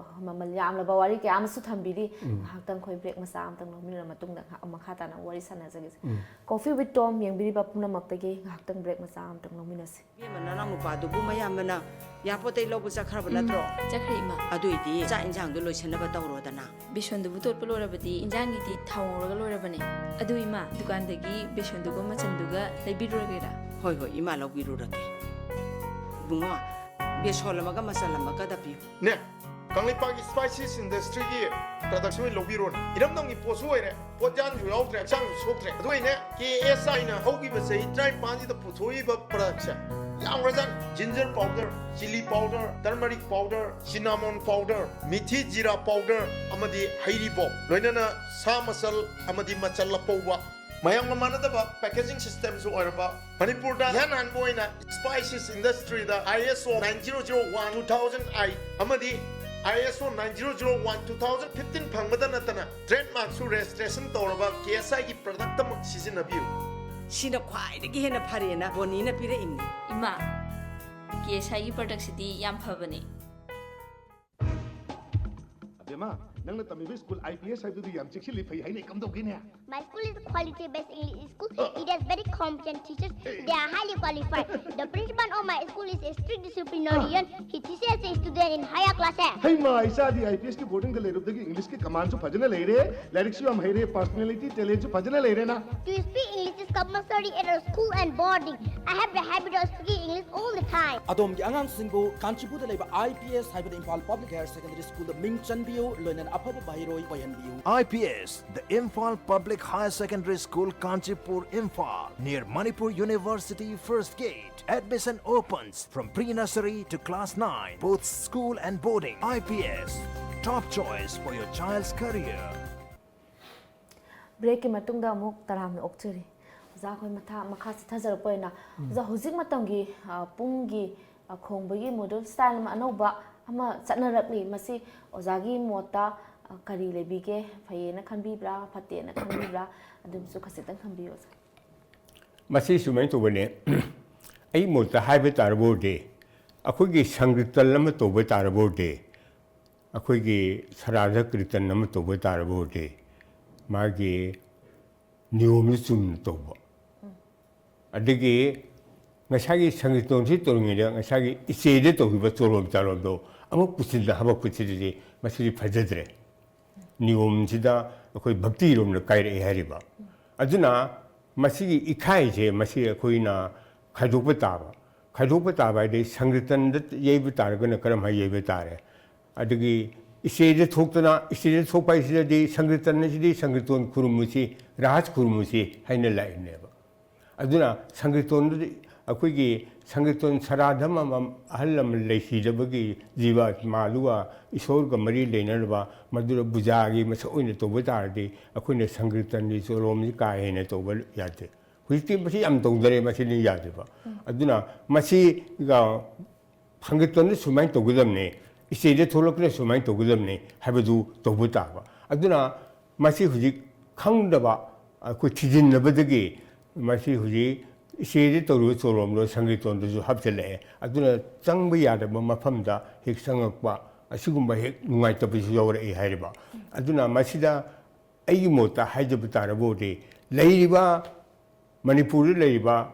ꯃꯃꯜ ꯌꯥꯝꯂꯕ ꯋꯥꯔꯤ ꯀꯌꯥ ꯑꯃꯁꯨ ꯊꯝꯕꯤꯔꯤ꯫ ꯎꯝ꯫ ꯉꯥꯏꯍꯥꯛꯇꯪ ꯑꯩꯈꯣꯏ ꯕ꯭ꯔꯦꯛ ꯃꯆꯥ ꯑꯃꯇꯪ ꯂꯧꯃꯤꯟꯅꯔ ꯃꯇꯨꯡꯗ ꯉꯥꯏꯍꯥꯛ ꯃꯈꯥ ꯇꯥꯅ ꯋꯥꯔꯤ ꯁꯥꯟꯅꯖꯈꯤꯁꯤ꯫ ꯎꯝ꯫ Coffee with Tom ꯌꯦꯡꯕꯤꯔꯤꯕ ꯄꯨꯝꯅꯃꯛꯇꯒꯤ ꯉꯥꯏꯍꯥꯛꯇꯪ ꯕ꯭ꯔꯦꯛ ꯃꯆꯥ ꯑꯃꯇꯪ ꯂꯧꯃꯤꯟꯅꯁꯤ꯫ ꯏꯕꯦꯝꯃ, ꯅꯅꯥꯎ ꯅꯨꯄꯥꯗꯨꯕꯨ ꯃꯌꯥꯝꯕꯅ ꯏꯌꯥꯔꯄꯣꯔꯠꯇꯩ ꯂꯧꯕ ꯆꯠꯈ꯭ꯔꯕ ꯎꯝ, ꯅꯠꯇ꯭ꯔꯣ? ꯆꯠꯈ꯭ꯔꯦ, ꯏꯃꯥ꯫ ꯑꯗꯨꯏꯗꯤ ꯆꯥꯛ ꯏꯟꯁꯥꯡꯗꯣ ꯂꯣꯏꯁꯤꯟꯅꯕ ꯇꯧꯔꯣꯗꯅ꯫ ꯕꯦꯁꯣꯟꯗꯨꯕꯨ ꯇꯣꯠꯄ ꯂꯣꯏꯔꯕꯗꯤ ꯏꯟꯖꯥꯡꯒꯤꯗꯤ ꯊꯥꯎ ꯉꯧꯔꯒ ꯂꯣꯏꯔꯕꯅꯦ꯫ ꯑꯗꯨ ꯏꯃꯥ, ꯗꯨꯀꯥꯟꯗꯒꯤ ꯕꯦꯁꯣꯟꯗꯨꯒ ꯃꯆꯟꯗꯨꯒ ꯂꯩꯕꯤꯔꯨꯔꯒꯦꯔꯥ? ꯍꯣꯏ, ꯍꯣꯏ, ꯏꯃꯥ ꯂꯧꯕꯤꯔꯨꯔꯒꯦ꯫ ꯏꯕꯨꯡꯉꯣ, ꯕꯦꯁꯣꯟ ꯑꯃꯒ ꯃꯆꯜ ꯑꯃꯒꯗ ꯄꯤꯌꯨ꯫ ꯅꯦ, ꯀꯪꯂꯩꯄꯥꯛꯀꯤ Spices Industryꯒꯤ productꯁꯤ ꯑꯣꯏꯅ ꯂꯧꯕꯤꯔꯣꯅꯦ꯫ ꯏꯔꯝꯗꯝꯒꯤ ꯄꯣꯠꯁꯨ ꯑꯣꯏꯔꯦ, ꯄꯣꯠꯌꯥꯟꯁꯨ ꯌꯥꯎꯗ꯭ꯔꯦ, ꯍꯛꯆꯥꯡꯁꯨ ꯁꯣꯛꯇ꯭ꯔꯦ꯫ ꯑꯗꯨ ꯑꯣꯏꯅꯦ, K S Iꯅ ꯍꯧꯈꯤꯕ ꯆꯍꯤ ꯇꯔꯥꯅꯤꯄꯥꯟꯁꯤꯗ ꯄꯨꯊꯣꯛꯏꯕ productꯁꯦ ꯌꯥꯝꯈ꯭ꯔꯖꯥꯠꯅꯤ꯫ Ginger powder, chilli powder, turmeric powder, cinnamon powder, ꯃꯤꯊꯤ ꯖꯤꯔꯥ powder ꯑꯃꯗꯤ ꯍꯩꯔꯤꯕꯣꯞ, ꯂꯣꯏꯅꯅ ꯁꯥ ꯃꯆꯜ ꯑꯃꯗꯤ ꯃꯆꯜ ꯑꯄꯧꯕ, ꯃꯌꯥꯝꯒ ꯃꯥꯟꯅꯗꯕ packaging systemꯁꯨ ꯑꯣꯏꯔꯕ, ꯃꯅꯤꯄꯨꯔꯗ ꯏꯍꯥꯟ ꯍꯥꯟꯕ ꯑꯣꯏꯅ Spices Industryꯗ ISO nine zero zero one two thousand eight ꯑꯃꯗꯤ ISO nine zero zero one two thousand fifteen ꯐꯪꯕꯗ ꯅꯠꯇꯅ trademarkꯁꯨ registration ꯇꯧꯔꯕ K S Iꯒꯤ productꯃꯛ ꯁꯤꯖꯤꯟꯅꯕꯤꯌꯨ꯫ ꯁꯤꯅ ꯈ꯭ꯋꯥꯏꯗꯒꯤ ꯍꯦꯟꯅ ꯐꯔꯦꯅ ꯕꯣꯅꯤꯅ ꯄꯤꯔꯛꯏꯅꯤ꯫ ꯏꯃꯥ, K S Iꯒꯤ productꯁꯤꯗꯤ ꯌꯥꯝ ꯐꯕꯅꯦ꯫ ꯑꯕꯦꯝꯃ, ꯅꯪꯅ ꯇꯝꯃꯤꯕ school I P S ꯍꯥꯏꯕꯗꯨꯗꯤ ꯌꯥꯝ ꯆꯦꯛꯁꯤꯜꯂꯤ, ꯐꯩ ꯍꯥꯏꯅꯦ, ꯀꯝꯗꯧꯒꯦꯅꯦ? My school is a quality-based English school. It has very competent teachers. They are highly qualified. The principal of my school is a strict disciplinarian. He teaches the student in higher classes. ꯍꯩꯃꯥ, ꯏꯆꯥꯗꯤ I P S ꯀꯤ boardingꯗ ꯂꯩꯔꯨꯕꯗꯒꯤ Englishꯀꯤ commandꯁꯨ ꯐꯖꯅ ꯂꯩꯔꯦ, ꯂꯥꯏꯔꯤꯛꯁꯨ ꯌꯥꯝ ꯍꯩꯔꯦ, personality, talentꯁꯨ ꯐꯖꯅ ꯂꯩꯔꯦꯅ꯫ To speak English is compulsory at our school and boarding. I have the habit of speaking English all the time. ꯑꯗꯣꯝꯒꯤ ꯑꯉꯥꯡꯁꯤꯡꯕꯨ ꯀꯥꯟꯆꯤꯄꯨꯔꯗ ꯂꯩꯕ I P S ꯍꯥꯏꯕꯗꯤ ꯏꯝꯐꯥꯜ Public Higher Secondary Schoolꯗ ꯃꯤꯡ ꯆꯟꯕꯤꯌꯨ, ꯂꯣꯏꯅꯅ ꯑꯐꯕ ꯃꯍꯩꯔꯣꯏ ꯑꯣꯏꯍꯟꯕꯤꯌꯨ꯫ I P S, the Imphal Public Higher Secondary School, Kanchipur, Imphal, near Manipur University First Gate. Admission opens from pre-nursery to class nine, both school and boarding. I P S, top choice for your child's career. ꯕ꯭ꯔꯦꯛꯀꯤ ꯃꯇꯨꯡꯗ ꯑꯃꯨꯛ ꯇꯔꯥꯝꯅ ꯑꯣꯛꯆꯔꯤ꯫ ꯑꯣꯖꯥ ꯑꯩꯈꯣꯏ ꯃꯊꯥ ꯃꯈꯥ ꯆꯠꯊꯖꯔꯛꯄ ꯑꯣꯏꯅ, ꯑꯣꯖꯥ, ꯍꯧꯖꯤꯛ ꯃꯇꯝꯒꯤ ꯑ, ꯄꯨꯡꯒꯤ ꯑ, ꯈꯣꯡꯕꯒꯤ ꯃꯣꯗꯔꯟ ꯁ꯭ꯇꯥꯏꯜ ꯑꯃ ꯑꯅꯧꯕ ꯑꯃ ꯆꯠꯅꯔꯛꯂꯤ꯫ ꯃꯁꯤ ꯑꯣꯖꯥꯒꯤ ꯃꯣꯠꯇ ꯑ, ꯀꯔꯤ ꯂꯩꯕꯤꯒꯦ? ꯐꯩꯌꯦꯅ ꯈꯟꯕꯤꯕ꯭ꯔꯥ, ꯐꯠꯇꯦꯅ ꯈꯟꯕꯤꯕ꯭ꯔꯥ? ꯑꯗꯨꯝꯁꯨ ꯈꯖꯤꯛꯇꯪ ꯊꯝꯕꯤꯌꯨ, ꯑꯣꯖꯥ꯫ ꯃꯁꯤ ꯁꯨꯃꯥꯏꯅ ꯇꯧꯕꯅꯦ꯫ ꯑꯩ ꯃꯣꯠꯇ ꯍꯥꯏꯕ ꯇꯥꯔꯕ ꯑꯣꯏꯔꯗꯤ, ꯑꯩꯈꯣꯏꯒꯤ ꯁꯪꯀ꯭ꯔꯤꯇꯟ ꯑꯃ ꯇꯧꯕ ꯇꯥꯔꯕ ꯑꯣꯏꯔꯗꯤ, ꯑꯩꯈꯣꯏꯒꯤ ꯁꯔꯥꯙ ꯀ꯭ꯔꯤꯇꯟ ꯑꯃ ꯇꯧꯕ ꯇꯥꯔꯕ ꯑꯣꯏꯔꯗꯤ, ꯃꯥꯒꯤ ꯅꯤꯌꯣꯝꯗꯨ ꯆꯨꯝꯅ ꯇꯧꯕ꯫ ꯑꯗꯒꯤ ꯉꯁꯥꯏꯒꯤ ꯁꯪꯀ꯭ꯔꯤꯇꯟꯁꯤ ꯇꯧꯔꯤꯉꯩꯗ ꯉꯁꯥꯏꯒꯤ ꯏꯆꯦꯗ ꯇꯧꯈꯤꯕ ꯆꯣꯂꯣꯝ ꯆꯥꯂꯣꯝꯗꯣ ꯑꯃꯨꯛ ꯄꯨꯁꯤꯟꯗ ꯍꯥꯕꯛ ꯄꯨꯁꯤꯜꯂꯗꯤ ꯃꯁꯤꯗꯤ ꯐꯖꯗ꯭ꯔꯦ꯫ ꯅꯤꯌꯣꯝꯁꯤꯗ ꯑꯩꯈꯣꯏ ꯚꯛꯇꯤꯔꯣꯝꯗ ꯀꯥꯏꯔꯛꯑꯦ ꯍꯥꯏꯔꯤꯕ꯫ ꯑꯗꯨꯅ ꯃꯁꯤꯒꯤ ꯏꯀꯥꯏꯁꯦ ꯃꯁꯤ ꯑꯩꯈꯣꯏꯅ ꯈꯥꯏꯗꯣꯛꯄ ꯇꯥꯕ꯫ ꯈꯥꯏꯗꯣꯛꯄ ꯇꯥꯕ ꯍꯥꯏꯗꯤ ꯁꯪꯀ꯭ꯔꯤꯇꯟꯗ ꯌꯩꯕ ꯇꯥꯔꯒꯅ ꯀꯔꯝ ꯍꯥꯏꯅ ꯌꯩꯕ ꯇꯥꯔꯦ? ꯑꯗꯒꯤ ꯏꯆꯦꯗ ꯊꯣꯛꯇꯅ, ꯏꯆꯦꯗ ꯊꯣꯛꯄ ꯍꯥꯏꯁꯤꯗꯗꯤ ꯁꯪꯀ꯭ꯔꯤꯇꯟ ꯑꯁꯤꯗꯤ ꯁꯪꯀ꯭ꯔꯤꯇꯟ ꯈꯨꯔꯨꯝꯃꯨꯁꯤ, ꯔꯥꯖ ꯈꯨꯔꯨꯝꯃꯨꯁꯤ ꯍꯥꯏꯅ ꯂꯥꯛꯏꯕꯅꯦꯕ꯫ ꯑꯗꯨꯅ ꯁꯪꯀ꯭ꯔꯤꯇꯟꯗꯨꯗꯤ ꯑꯩꯈꯣꯏꯒꯤ ꯁꯪꯀ꯭ꯔꯤꯇꯟ ꯁꯔꯥꯙꯝ ꯑꯃ ꯑꯍꯜ ꯑꯃ ꯂꯩꯈꯤꯗꯕꯒꯤ ꯖꯤꯕ ꯑꯥꯠꯃꯥꯗꯨꯒ ꯏꯁꯣꯔꯒ ꯃꯔꯤ ꯂꯩꯅꯅꯕ ꯃꯗꯨꯗ ꯕꯨꯖꯥꯒꯤ ꯃꯁꯛ ꯑꯣꯏꯅ ꯇꯧꯕ ꯇꯥꯔꯗꯤ ꯑꯩꯈꯣꯏꯅ ꯁꯪꯀ꯭ꯔꯤꯇꯟꯒꯤ ꯆꯣꯂꯣꯝꯁꯤ ꯀꯥ ꯍꯦꯟꯅ ꯇꯧꯕ ꯌꯥꯗꯦ꯫ ꯍꯧꯖꯤꯛꯇꯤ ꯃꯁꯤ ꯌꯥꯝ ꯇꯧꯗꯔꯦ, ꯃꯁꯤꯗꯤ ꯌꯥꯗꯦꯕ꯫ ꯑꯗꯨꯅ ꯃꯁꯤꯒ ꯁꯪꯀ꯭ꯔꯤꯇꯟꯗ ꯁꯨꯃꯥꯏꯅ ꯇꯧꯒꯗꯕꯅꯤ, ꯏꯆꯦꯗ ꯊꯣꯛꯂꯛꯄꯅ ꯁꯨꯃꯥꯏꯅ ꯇꯧꯒꯗꯕꯅꯤ ꯍꯥꯏꯕꯗꯨ ꯇꯧꯕ ꯇꯥꯕ꯫ ꯑꯗꯨꯅ ꯃꯁꯤ ꯍꯧꯖꯤꯛ ꯈꯪꯗꯕ, ꯑꯩꯈꯣꯏ ꯊꯤꯖꯤꯟꯅꯕꯗꯒꯤ ꯃꯁꯤ ꯍꯧꯖꯤꯛ ꯏꯆꯦꯗ ꯇꯧꯔꯤꯕ ꯆꯣꯂꯣꯝꯗꯣ ꯁꯪꯀ꯭ꯔꯤꯇꯟꯗꯁꯨ ꯍꯥꯞꯆꯤꯜꯂꯛꯑꯦ꯫ ꯑꯗꯨꯅ ꯆꯪꯕ ꯌꯥꯗꯕ ꯃꯐꯝꯗ ꯍꯦꯛ ꯆꯪꯉꯛꯄ ꯑꯁꯤꯒꯨꯝꯕ ꯍꯦꯛ ꯅꯨꯡꯉꯥꯏꯇꯕꯁꯨ ꯌꯥꯎꯔꯛꯏ ꯍꯥꯏꯔꯤꯕ꯫ ꯑꯗꯨꯅ ꯃꯁꯤꯗ ꯑꯩꯒꯤ ꯃꯣꯠꯇ ꯍꯥꯏꯖꯕ ꯇꯥꯔꯕ ꯑꯣꯏꯔꯗꯤ, ꯂꯩꯔꯤꯕ ꯃꯅꯤꯄꯨꯔꯗ ꯂꯩꯔꯤꯕ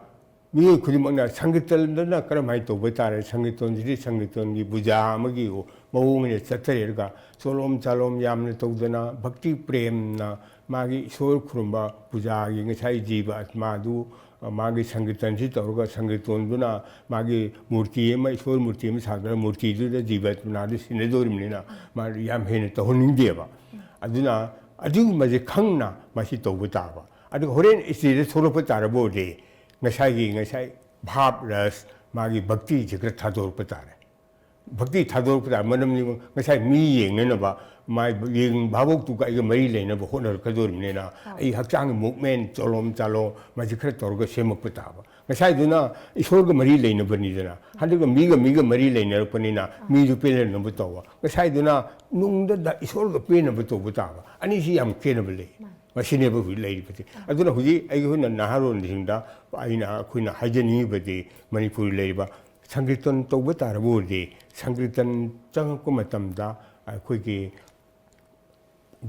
ꯃꯤꯑꯣꯏ ꯈꯨꯗꯤꯡꯃꯛꯅ ꯁꯪꯀ꯭ꯔꯤꯇꯟꯗꯅ ꯀꯔꯝꯍꯥꯏꯅ ꯇꯧꯕ ꯇꯥꯔꯦ, ꯁꯪꯀ꯭ꯔꯤꯇꯟꯁꯤꯗꯤ ꯁꯪꯀ꯭ꯔꯤꯇꯟꯒꯤ ꯄꯨꯖꯥ ꯑꯃꯒꯤ ꯃꯑꯣꯡ ꯑꯣꯏꯅ ꯆꯠꯊꯔꯒ ꯆꯣꯂꯣꯝ ꯆꯥꯂꯣꯝ ꯌꯥꯝꯅ ꯇꯧꯗꯅ ꯚꯛꯇꯤ ꯄ꯭ꯔꯦꯝꯅ ꯃꯥꯒꯤ ꯏꯁꯣꯔ ꯈꯨꯔꯨꯝꯕ ꯄꯨꯖꯥꯒꯤ ꯉꯁꯥꯏ ꯖꯤꯕ ꯑꯥꯠꯃꯥꯗꯨ ꯃꯥꯒꯤ ꯁꯪꯀꯤꯔꯇꯟꯁꯤ ꯇꯧꯔꯒ ꯁꯪꯀꯤꯔꯇꯟꯗꯨꯅ ꯃꯥꯒꯤ ꯃꯨꯔꯇꯤ ꯑꯃ, ꯏꯁꯣꯔ ꯃꯨꯔꯇꯤ ꯑꯃ ꯁꯥꯗꯅ ꯃꯨꯔꯇꯤꯗꯨꯗ ꯖꯤꯕ ꯑꯥꯇꯃꯥꯗꯨ ꯁꯤꯟꯅꯗꯣꯔꯤꯕꯅꯤꯅ ꯃꯥ ꯌꯥꯝ ꯍꯦꯟꯅ ꯇꯧꯍꯟꯅꯤꯡꯗꯦꯕ꯫ ꯑꯗꯨꯅ ꯑꯗꯨꯒꯨꯝꯕꯁꯦ ꯈꯪꯅ ꯃꯁꯤ ꯇꯧꯕ ꯇꯥꯕ꯫ ꯑꯗꯨꯒ ꯍꯣꯔꯦꯟ stage ꯊꯣꯛꯂꯛꯄ ꯇꯥꯔꯕ ꯑꯣꯏꯔꯗꯤ ꯉꯁꯥꯏꯒꯤ, ꯉꯁꯥꯏ ꯚꯥꯕ ꯔꯁ, ꯃꯥꯒꯤ ꯚꯛꯇꯤꯁꯦ ꯈꯔ ꯊꯥꯗꯣꯔꯛꯄ ꯇꯥꯔꯦ꯫ ꯚꯛꯇꯤ ꯊꯥꯗꯣꯔꯛꯄ ꯇꯥꯔꯦ꯫ ꯃꯔꯝꯗꯤ ꯉꯁꯥꯏ ꯃꯤ ꯌꯦꯡꯅꯅꯕ, ꯃꯥꯏ ꯌꯦꯡ ꯚꯥꯕꯣꯛꯇꯨꯒ ꯑꯩꯒ ꯃꯔꯤ ꯂꯩꯅꯕ ꯍꯣꯠꯅꯔꯛꯀꯗꯧꯔꯤꯕꯅꯤꯅ ꯑꯩ ꯍꯛꯆꯥꯡꯒꯤ movement, ꯆꯣꯂꯣꯝ ꯆꯥꯂꯣ, ꯃꯁꯤ ꯈꯔ ꯇꯧꯔꯒ ꯁꯦꯝꯃꯛꯄ ꯇꯥꯕ꯫ ꯉꯁꯥꯏꯗꯨꯅ ꯏꯁꯣꯔꯒ ꯃꯔꯤ ꯂꯩꯅꯕꯅꯤꯗꯅ, ꯍꯟꯗꯛꯀ ꯃꯤꯒ ꯃꯤꯒ ꯃꯔꯤ ꯂꯩꯅꯔꯛꯄꯅꯤꯅ ꯃꯤꯗꯨ ꯄꯦꯜꯍꯟꯅꯕ ꯇꯧꯕ꯫ ꯉꯁꯥꯏꯗꯨꯅ ꯅꯨꯡꯗ ꯏꯁꯣꯔꯒ ꯄꯦꯟꯅꯕ ꯇꯧꯕ ꯇꯥꯕ꯫ ꯑꯅꯤꯁꯤ ꯌꯥꯝ ꯈꯦꯠꯅꯕ ꯂꯩ꯫ ꯃꯁꯤꯅꯦꯕ ꯍꯧꯖꯤꯛ ꯂꯩꯔꯤꯕꯁꯤ꯫ ꯑꯗꯨꯅ ꯍꯧꯖꯤꯛ ꯑꯩꯈꯣꯏꯅ ꯅꯍꯥꯔꯣꯟꯁꯤꯡꯗ ꯑꯩꯅ, ꯑꯩꯈꯣꯏꯅ ꯍꯥꯏꯖꯅꯤꯡꯉꯤꯕꯗꯤ ꯃꯅꯤꯄꯨꯔꯗ ꯂꯩꯔꯤꯕ ꯁꯪꯀꯤꯔꯇꯟ ꯇꯧꯕ ꯇꯥꯔꯕ ꯑꯣꯏꯔꯗꯤ ꯁꯪꯀꯤꯔꯇꯟ ꯆꯪꯉꯛꯄ ꯃꯇꯝꯗ ꯑꯩꯈꯣꯏꯒꯤ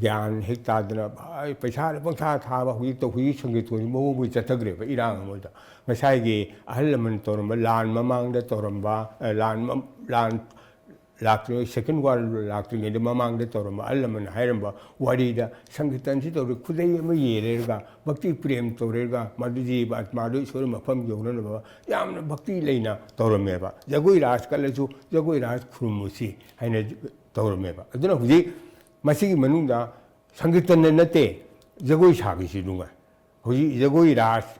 ꯒ꯭ꯌꯥꯟ ꯍꯦꯛ ꯇꯥꯗꯅ, ꯑꯩ ꯄꯩꯁꯥꯗ ꯄꯪꯊꯥ ꯊꯥꯕ, ꯍꯧꯖꯤꯛꯇ ꯍꯧꯖꯤꯛ ꯁꯪꯀꯤꯔꯇꯟꯁꯤ ꯃꯑꯣꯡ ꯑꯃ ꯆꯠꯊꯈ꯭ꯔꯦꯕ ꯏꯔꯥꯡ ꯑꯃꯗ꯫ ꯉꯁꯥꯏꯒꯤ ꯑꯍꯜ ꯂꯃꯟ ꯇꯧꯔꯝꯕ, ꯂꯥꯟ ꯃꯃꯥꯡꯗ ꯇꯧꯔꯝꯕ, ꯑ, ꯂꯥꯟ ꯃ-, ꯂꯥꯟ ꯂꯥꯛꯇ꯭ꯔꯤꯉꯩ, second world ꯂꯥꯛꯇ꯭ꯔꯤꯉꯩꯗ ꯃꯃꯥꯡꯗ ꯇꯧꯔꯝꯕ ꯑꯍꯜ ꯂꯃꯟ ꯍꯥꯏꯔꯝꯕ ꯋꯥꯔꯤꯗ ꯁꯪꯀꯤꯔꯇꯟꯁꯤ ꯇꯧꯔꯦ, ꯈꯨꯗꯩ ꯑꯃ ꯌꯦꯜꯂꯦꯔꯒ, ꯚꯛꯇꯤ ꯄ꯭ꯔꯦꯝ ꯇꯧꯔꯦꯔꯒ, ꯃꯗꯨ ꯖꯤꯕ ꯑꯥꯇꯃꯥꯗꯨ ꯏꯁꯣꯔ ꯃꯐꯝ ꯌꯧꯅꯅꯕ ꯌꯥꯝꯅ ꯚꯛꯇꯤ ꯂꯩꯅ ꯇꯧꯔꯝꯃꯦꯕ꯫ ꯖꯒꯣꯏ ꯔꯥꯁ ꯀꯠꯂꯁꯨ ꯖꯒꯣꯏ ꯔꯥꯁ ꯈꯨꯔꯨꯝꯃꯨꯁꯤ ꯍꯥꯏꯅ ꯇꯧꯔꯝꯃꯦꯕ꯫ ꯑꯗꯨꯅ ꯍꯧꯖꯤꯛ ꯃꯁꯤꯒꯤ ꯃꯅꯨꯡꯗ ꯁꯪꯀꯤꯔꯇꯟꯗ ꯅꯠꯇꯦ, ꯖꯒꯣꯏ ꯁꯥꯕꯤꯁꯤ ꯅꯨꯡꯉꯥꯏ꯫ ꯍꯧꯖꯤꯛ ꯖꯒꯣꯏ ꯔꯥꯁ,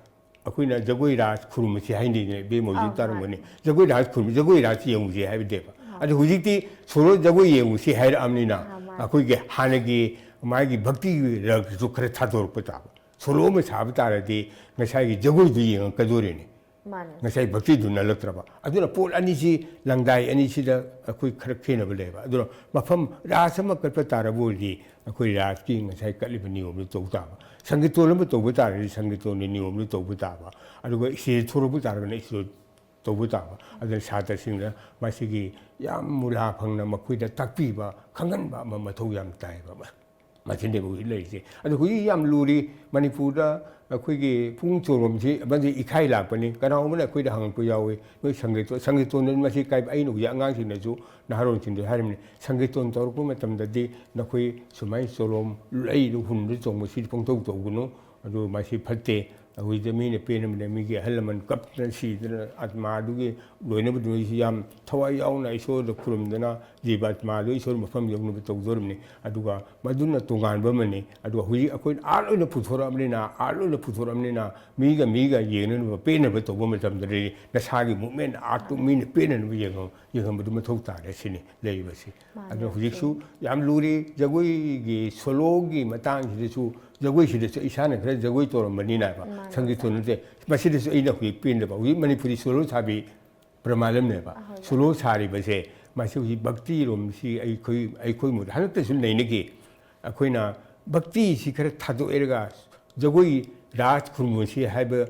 ꯑꯩꯈꯣꯏꯅ ꯖꯒꯣꯏ ꯔꯥꯁ ꯈꯨꯔꯨꯝꯕꯁꯤ ꯍꯥꯏꯅꯩꯗꯅ, ꯏꯕꯦꯝꯃ ꯍꯧꯖꯤꯛ ꯑꯥ, ꯇꯥꯔꯝꯒꯅꯤ꯫ ꯃꯥꯅꯦ꯫ ꯖꯒꯣꯏ ꯔꯥꯁ ꯈꯨꯔꯨꯝ, ꯖꯒꯣꯏ ꯔꯥꯁ ꯌꯦꯡꯉꯨꯁꯤ ꯍꯥꯏꯕꯅꯦꯕ꯫ ꯑꯥ꯫ ꯑꯗꯨ ꯍꯧꯖꯤꯛꯇꯤ ꯁꯣꯔꯣ ꯖꯒꯣꯏ ꯌꯦꯡꯉꯨꯁꯤ ꯍꯥꯏꯔꯛꯑꯕꯅꯤꯅ ꯑꯥ, ꯃꯥꯅꯦ꯫ ꯑꯩꯈꯣꯏꯒꯤ ꯍꯥꯟꯅꯒꯤ ꯃꯥꯒꯤ ꯚꯛꯇꯤꯒꯤ ꯔꯒꯁꯨ ꯈꯔ ꯊꯥꯗꯣꯔꯛꯄ ꯇꯥꯕ꯫ ꯁꯣꯂꯣ ꯑꯃ ꯁꯥꯕ ꯇꯥꯔꯗꯤ ꯉꯁꯥꯏꯒꯤ ꯖꯒꯣꯏꯗꯨ ꯌꯦꯡꯉꯛꯀꯗꯣꯔꯤꯅꯤ꯫ ꯃꯥꯅꯦ꯫ ꯉꯁꯥꯏ ꯚꯛꯇꯤꯗꯨ ꯅꯠꯂꯛꯇ꯭ꯔꯕ꯫ ꯑꯗꯨꯅ ꯄꯣꯠ ꯑꯅꯤꯁꯤ, ꯂꯪꯗꯥꯏ ꯑꯅꯤꯁꯤꯗ ꯑꯩꯈꯣꯏ ꯈꯔ ꯈꯦꯠꯅꯕ ꯂꯩꯌꯦꯕ꯫ ꯑꯗꯨꯅ ꯃꯐꯝ ꯔꯥꯁ ꯑꯃ ꯀꯠꯄ ꯇꯥꯔꯕ ꯑꯣꯏꯔꯗꯤ ꯑꯩꯈꯣꯏ ꯔꯥꯁꯀꯤ ꯉꯁꯥꯏ ꯀꯠꯂꯤꯕ ꯅꯤꯌꯣꯝꯗꯨ ꯇꯧ ꯇꯥꯕ꯫ ꯁꯪꯒꯤꯇꯣꯟ ꯑꯃ ꯇꯧꯕ ꯇꯥꯔꯗꯤ ꯁꯪꯒꯤꯇꯣꯟꯒꯤ ꯅꯤꯌꯣꯝꯗꯨ ꯇꯧꯕ ꯇꯥꯕ꯫ ꯑꯗꯨꯒ stage ꯊꯣꯛꯂꯛꯄ ꯇꯥꯔꯒꯅ stage ꯇꯧꯕ ꯇꯥꯕ꯫ ꯑꯗꯨꯅ ꯁꯥꯇ꯭ꯔꯁꯤꯡꯅ ꯃꯁꯤꯒꯤ ꯌꯥꯝ ꯃꯨꯂꯥ ꯐꯪꯅ ꯃꯈꯣꯏꯗ ꯇꯥꯛꯄꯤꯕ, ꯈꯪꯍꯟꯕ ꯑꯃ ꯃꯊꯧ ꯌꯥꯝ ꯇꯥꯏꯌꯦꯕ꯫ ꯃꯁꯤꯅꯦꯕ ꯍꯧꯖꯤꯛ ꯂꯩꯔꯤꯁꯦ꯫ ꯑꯗꯣ ꯍꯧꯖꯤꯛ ꯌꯥꯝ ꯂꯨꯔꯤ꯫ ꯃꯅꯤꯄꯨꯔꯗ ꯑꯩꯈꯣꯏꯒꯤ ꯄꯨꯛꯅꯤꯡ ꯆꯣꯔꯣꯝꯁꯤ ꯑꯃꯗꯤ ꯏꯀꯥꯏ ꯂꯥꯛꯄꯅꯤ꯫ ꯀꯅꯥꯒꯨꯝꯕꯅ ꯑꯩꯈꯣꯏꯗ ꯍꯪꯉꯛꯄ ꯌꯥꯎꯏ, "ꯅꯣꯏ ꯁꯪꯒꯤꯇꯣꯟ, ꯁꯪꯒꯤꯇꯣꯟꯗ ꯃꯁꯤ ꯀꯥꯏ?" ꯑꯩꯅ ꯍꯧꯖꯤꯛ ꯑꯉꯥꯡꯁꯤꯡꯗꯁꯨ, ꯅꯍꯥꯔꯣꯜꯁꯤꯡꯗꯁꯨ ꯍꯥꯏꯔꯤꯕꯅꯤ, "ꯁꯪꯒꯤꯇꯣꯟ ꯇꯧꯔꯛꯄ ꯃꯇꯝꯗꯗꯤ ꯅꯈꯣꯏ ꯁꯨꯃꯥꯏꯅ ꯆꯣꯔꯣꯝ, ꯂꯩꯗ ꯍꯨꯟꯕ ꯆꯣꯡꯕꯁꯤ ꯄꯪꯇꯧ ꯇꯧꯒꯅꯨ, ꯑꯗꯨ ꯃꯁꯤ ꯐꯠꯇꯦ꯫ ꯑꯩꯈꯣꯏꯗ ꯃꯤꯅ ꯄꯦꯟꯅꯕꯅꯦ, ꯃꯤꯒꯤ ꯑꯍꯜ ꯂꯃꯟ ꯀꯞꯇꯅ ꯁꯤꯗꯅ ꯑꯥꯇꯃꯥꯗꯨꯒꯤ ꯂꯣꯏꯅꯕꯗꯨꯅꯁꯨ ꯌꯥꯝ ꯊꯋꯥꯏ ꯌꯥꯎꯅ ꯏꯁꯣꯔꯗ ꯈꯨꯔꯨꯝꯗꯅ ꯖꯤꯕ ꯑꯥꯇꯃꯥꯗꯨ ꯏꯁꯣꯔ ꯃꯐꯝ ꯌꯧꯅꯕ ꯇꯧꯗꯣꯔꯤꯕꯅꯤ꯫ ꯑꯗꯨꯒ ꯃꯗꯨꯅ ꯇꯣꯉꯥꯟꯕ ꯑꯃꯅꯤ꯫ ꯑꯗꯨꯒ ꯍꯧꯖꯤꯛ ꯑꯩꯈꯣꯏꯅ ꯑꯥꯔꯠ ꯑꯣꯏꯅ ꯄꯨꯊꯣꯔꯛꯑꯕꯅꯤꯅ, ꯑꯥꯔꯠ ꯑꯣꯏꯅ ꯄꯨꯊꯣꯔꯛꯑꯕꯅꯤꯅ ꯃꯤꯒ ꯃꯤꯒ ꯌꯦꯡꯅꯅꯕ ꯄꯦꯟꯅꯕ ꯇꯧꯕ ꯃꯇꯝꯗꯗꯤ ꯅꯁꯥꯒꯤ ꯃꯨꯞꯃꯦꯟ ꯑꯥꯔꯠꯇꯨ ꯃꯤꯅ ꯄꯦꯟꯅꯅꯕ ꯌꯦꯡꯍꯟ- ꯌꯦꯡꯍꯟꯕꯗꯨ ꯃꯊꯧ ꯇꯥꯔꯦ ꯁꯤꯅꯤ ꯂꯩꯔꯤꯕꯁꯤ꯫ ꯃꯥꯅꯦ, ꯑꯗꯨꯅ ꯍꯧꯖꯤꯛꯁꯨ ꯌꯥꯝ ꯂꯨꯔꯤ꯫ ꯖꯒꯣꯏꯒꯤ ꯁꯣꯂꯣꯒꯤ ꯃꯇꯥꯡꯁꯤꯗꯁꯨ, ꯖꯒꯣꯏꯁꯤꯗꯁꯨ ꯏꯁꯥꯅ ꯈꯔ ꯖꯒꯣꯏ ꯇꯧꯔꯝꯕꯅꯤꯅ ꯍꯥꯏꯕ, ꯃꯥꯅꯦ, ꯁꯪꯒꯤꯠ ꯁꯣꯟꯅꯁꯦ, ꯃꯁꯤꯗꯁꯨ ꯑꯩꯅ ꯍꯧꯖꯤꯛ ꯄꯦꯟꯗꯕ꯫ ꯍꯧꯖꯤꯛ ꯃꯅꯤꯄꯨꯔꯤ ꯁꯣꯂꯣ ꯁꯥꯕꯤ ꯄ꯭ꯔꯃꯥꯂꯝꯅꯦꯕ꯫ ꯑꯍꯣꯏ꯫ ꯁꯣꯂꯣ ꯁꯥꯔꯤꯕꯁꯦ, ꯃꯁꯤ ꯍꯧꯖꯤꯛ ꯚꯛꯇꯤꯔꯣꯝꯁꯤ ꯑꯩꯈꯣꯏ, ꯑꯩꯈꯣꯏ ꯃꯣꯠꯇ ꯍꯟꯗꯛꯇꯁꯨ ꯅꯩꯅꯈꯤ꯫ ꯑꯩꯈꯣꯏꯅ ꯚꯛꯇꯤꯁꯤ ꯈꯔ ꯊꯥꯗꯣꯛꯑꯦꯔꯒ ꯖꯒꯣꯏ ꯔꯥꯁ ꯈꯨꯔꯨꯝꯃꯨꯁꯤ ꯍꯥꯏꯕ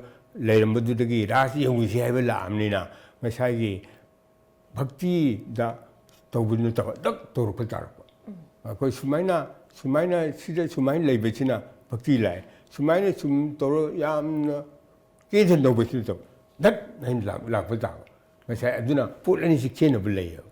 ꯂꯩꯔꯝꯕꯗꯨꯗꯒꯤ ꯔꯥꯁ ꯌꯦꯡꯉꯨꯁꯤ ꯍꯥꯏꯕ ꯂꯥꯛꯑꯕꯅꯤꯅ ꯉꯁꯥꯏꯒꯤ ꯚꯛꯇꯤꯗ ꯇꯧꯕ ꯅꯠꯇꯕ ꯗꯛ ꯇꯧꯔꯛꯄ ꯇꯥꯔꯛꯄ꯫ ꯑꯩꯈꯣꯏ ꯁꯨꯃꯥꯏꯅ, ꯁꯨꯃꯥꯏꯅ ꯁꯤꯗ ꯁꯨꯃꯥꯏꯅ ꯂꯩꯕꯁꯤꯅ ꯚꯛꯇꯤ ꯂꯥꯛꯑꯦ꯫ ꯁꯨꯃꯥꯏꯅ ꯁꯨꯝ ꯇꯧꯔ ꯌꯥꯝꯅ ꯀꯦꯟꯁꯟ ꯇꯧꯕꯁꯤ ꯅꯠꯇꯕ ꯗꯛ ꯍꯥꯏꯅ ꯂꯥꯛ-, ꯂꯥꯛꯄ ꯇꯥꯕ꯫ ꯉꯁꯥꯏ ꯑꯗꯨꯅ ꯄꯣꯠ ꯑꯅꯤꯁꯤ ꯈꯦꯠꯅꯕ ꯂꯩꯌꯦꯕ꯫